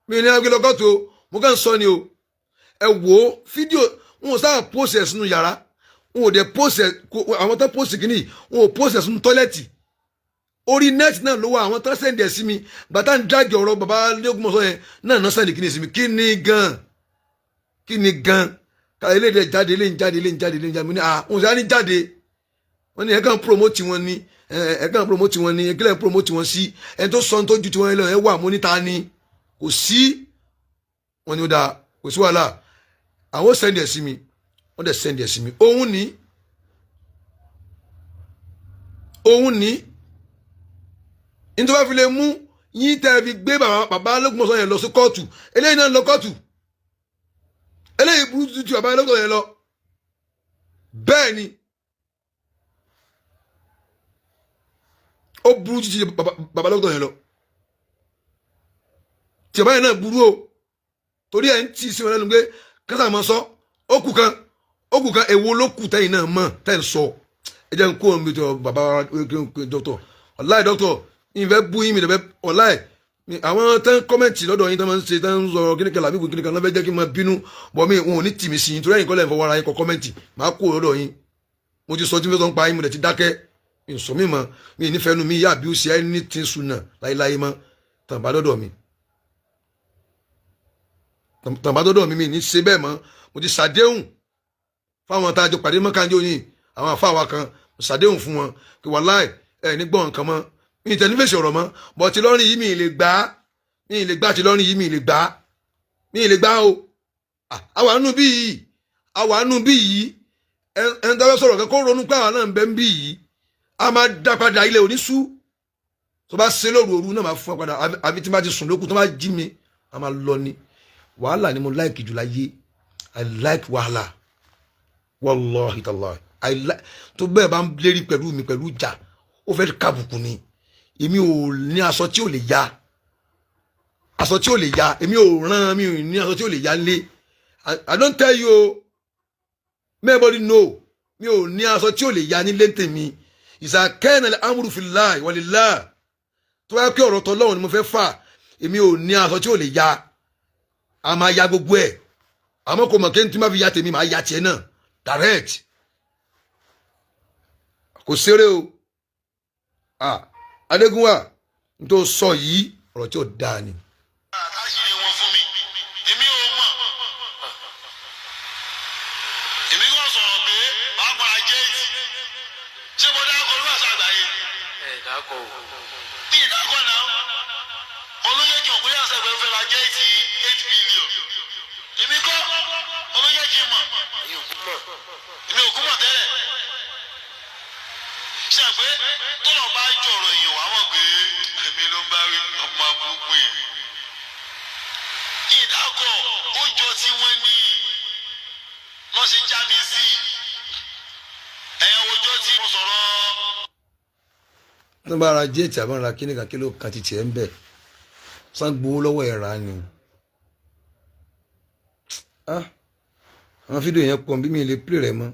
Mi ní agbé lọ kóòtù o, mo kàn ń sọ ni o. Ẹ wò ó, fídíò wọn ò sáà post ẹ̀ sínú yàrá, wọn ò dẹ̀ post ẹ̀. Àwọn tó post kìíní, wọn ò post ẹ̀ sínú tọ́lẹ̀tì. Orí net náà ló wà. Àwọn tó send ẹ̀ sí mi gbàtà ń jáde ọ̀rọ̀ bàbá lẹ́gbọ̀nsọ yẹn náà send kìíní sí mi. Kí ni gan, kí ni gan? Ká eléyìí jáde, eléyìí jáde, eléyìí jáde, eléyìí jáde. Mo ní ah, wọn ò sá ní jáde. Wọ́n ní ẹ kàn promote wọn ni, ẹ kàn promote wọn ni. Ẹ kílẹ̀ promote wọn sí? Ẹ tó sọ tó ju tiwọn lọ, ẹ wà mọ́ níta ni kò sí. Wọ́n ní ó dáa, kò sí wàhálà, àwọn send ẹ̀ sí mi. Wọ́n dẹ̀ send ẹ̀ sí mi. Òun ní nítorí wọ́n fi lè mú yín tẹ́ ẹ fi gbé bàbá Ológbòmọ̀ṣọ́ yẹn lọ sí kóòtù. Eléyìí náà lọ kóòtù, eléyìí burú ju bàbá Ológbòmọ̀ṣọ́ yẹn lọ. Bẹ́ẹ̀ ni, ó burú ju bàbá Ológbòmọ̀ṣọ́ yẹn lọ. Tí bàbá yẹn náà burú o, torí ẹ̀ ń tì sí wọn lẹ́nu pé kásá máa sọ ó kù kan, ó kù kan. Èwo ló kù tẹ́yìn náà mọ̀ tẹ́yìn sọ? Ẹ jẹ́ n kó omi tó bàbá dọ́kítọ̀. Ọ̀láì dọ́kítọ̀, ìfẹ́ bú yín mi lẹ́fẹ́. Ọ̀láì, àwọn tẹ́ ń comment lọ́dọ̀ yín, tẹ́ máa ń ṣe, tẹ́ ń sọ kíníkan làbí kíníkan lọ́fẹ́ jẹ́ kí n máa bínú bọ̀ mí. Wọn ò ní tì mí sí yín, torí ẹ̀yin kọ́ lẹ́yìn fọwọ́ ara yín kọ comment. Máa kó lọ́dọ̀ yín. Mo ti sọ tí mo fẹ́ sọ ń pa yín, mo dẹ̀ ti dákẹ́. Mi sọ mí mọ́, mi nífẹ̀ẹ́ nu mi yá àbí ó ṣe ẹni tí ń sunà láéláé mọ́. Tàǹbà dọ́dọ̀ mi, tàǹbà dọ́dọ̀ mi, mi ní ṣe bẹ́ẹ̀ mọ́. Mo ti ṣàdéhùn fáwọn tá a jọ pàdé mọ́kànjọ́ yìí, àwọn àfa wa kan, mo ṣàdéhùn fún wọn kí wàláì ẹ̀ ní gbọ́ nǹkan mọ́, mi tẹ̀ ní fèsì ọ̀rọ̀ mọ́. Bọ̀ ti lọ́rùn yìí, mi lè gbà á, mi lè gbà. Ti lọ́rùn yìí, mi lè gbà á, mi lè gbà o. Àwa nù bí yìí, àwa nù bí yìí. Ẹn tó fẹ́ sọ̀rọ̀ kẹ́ kó ronú pé àwa náà ń bẹ ń bí yìí. A máa dá padà, ilẹ̀ òní sú. Tó bá ṣe lóru, òru náà máa fún ẹ padà. Àbí tí n bá ti sùn lókun, tó bá jí mi, a máa lọ ni. Wàhálà ni mo like jù láyé. I like wàhálà, wallahi tallahi, I like. Tó bẹ́ẹ̀ bá ń lérí pẹ̀lú mi pẹ̀lú ìjà, ó fẹ́ kábùkù ni. Èmi ò ní aṣọ tí ò lè ya, aṣọ tí ò lè ya. Èmi ò rán, mi ò ní aṣọ tí ò lè ya lé. I don't tell you o, may everybody know, mi ò ní aṣọ tí ò lè ya nílé tèmi. Ìsàkẹ́nà amúrú fillahi walillah. Tó bá yẹ kí ọ̀rọ̀ tọ́lọ́run ni mo fẹ́ fà, èmi ò ní aṣọ tí ò lè ya. A máa ya gbogbo ẹ̀, àmọ́ kò mọ̀ kí n tí ma fi ya tèmi, máa ya tiẹ̀ náà direct. Kò ṣeré o. Ah, Adégúnwà, n tó sọ yìí, ọ̀rọ̀ tí ò dáa ni. Àtàṣírí wọn fún mi, èmi ò mọ̀. Èmi kò sọ̀rọ̀ pé màá padà jẹ́ èsì. Ṣé mo dákọ̀ ló wà sàgbáyé? Ẹ dákọ̀ o. Ní ìdákọ̀ náà, olóyè kí òkú yà sẹ́gbẹ̀ẹ́ fẹ́ ra jet 8 billion. Èmi kọ́ olóyè kí n mọ̀. Ẹ̀yin òkú mọ̀. Èmi ò kú mọ̀ tẹ́lẹ̀. Ṣe pé tọ́lọ̀ bá jọ̀rọ̀ èèyàn wá mọ̀ pé èmi ló ń bá rí ọmọ burúkú yìí. Ìdákọ̀ ó jọ tí wọ́n ní lọ́ ṣe já mi sí ẹ̀yàn ojọ́ tí mo sọ̀rọ̀. Tó bá ra jet àbá ra kíní kan, kí ló kan ti tiẹ̀ ń bẹ̀? Sàn gbowó lọ́wọ́ ẹ̀ rà ni. Ah, àwọn fídíò yẹn pọ̀ bí mi lè play rẹ̀ mọ́.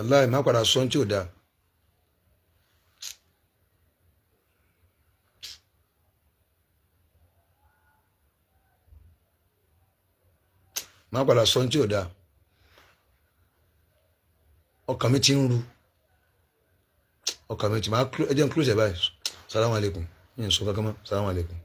Aláì má padà sọ tí ò dáa. Má padà sọ tí ò dáa. Ọkàn mi ti ń ru, ọkàn mi ti máa. Ẹ jẹ́ n close ẹ̀ báyìí. Salamu alaikum. Mi ò sọ kankan mọ́. Salamu alaikum.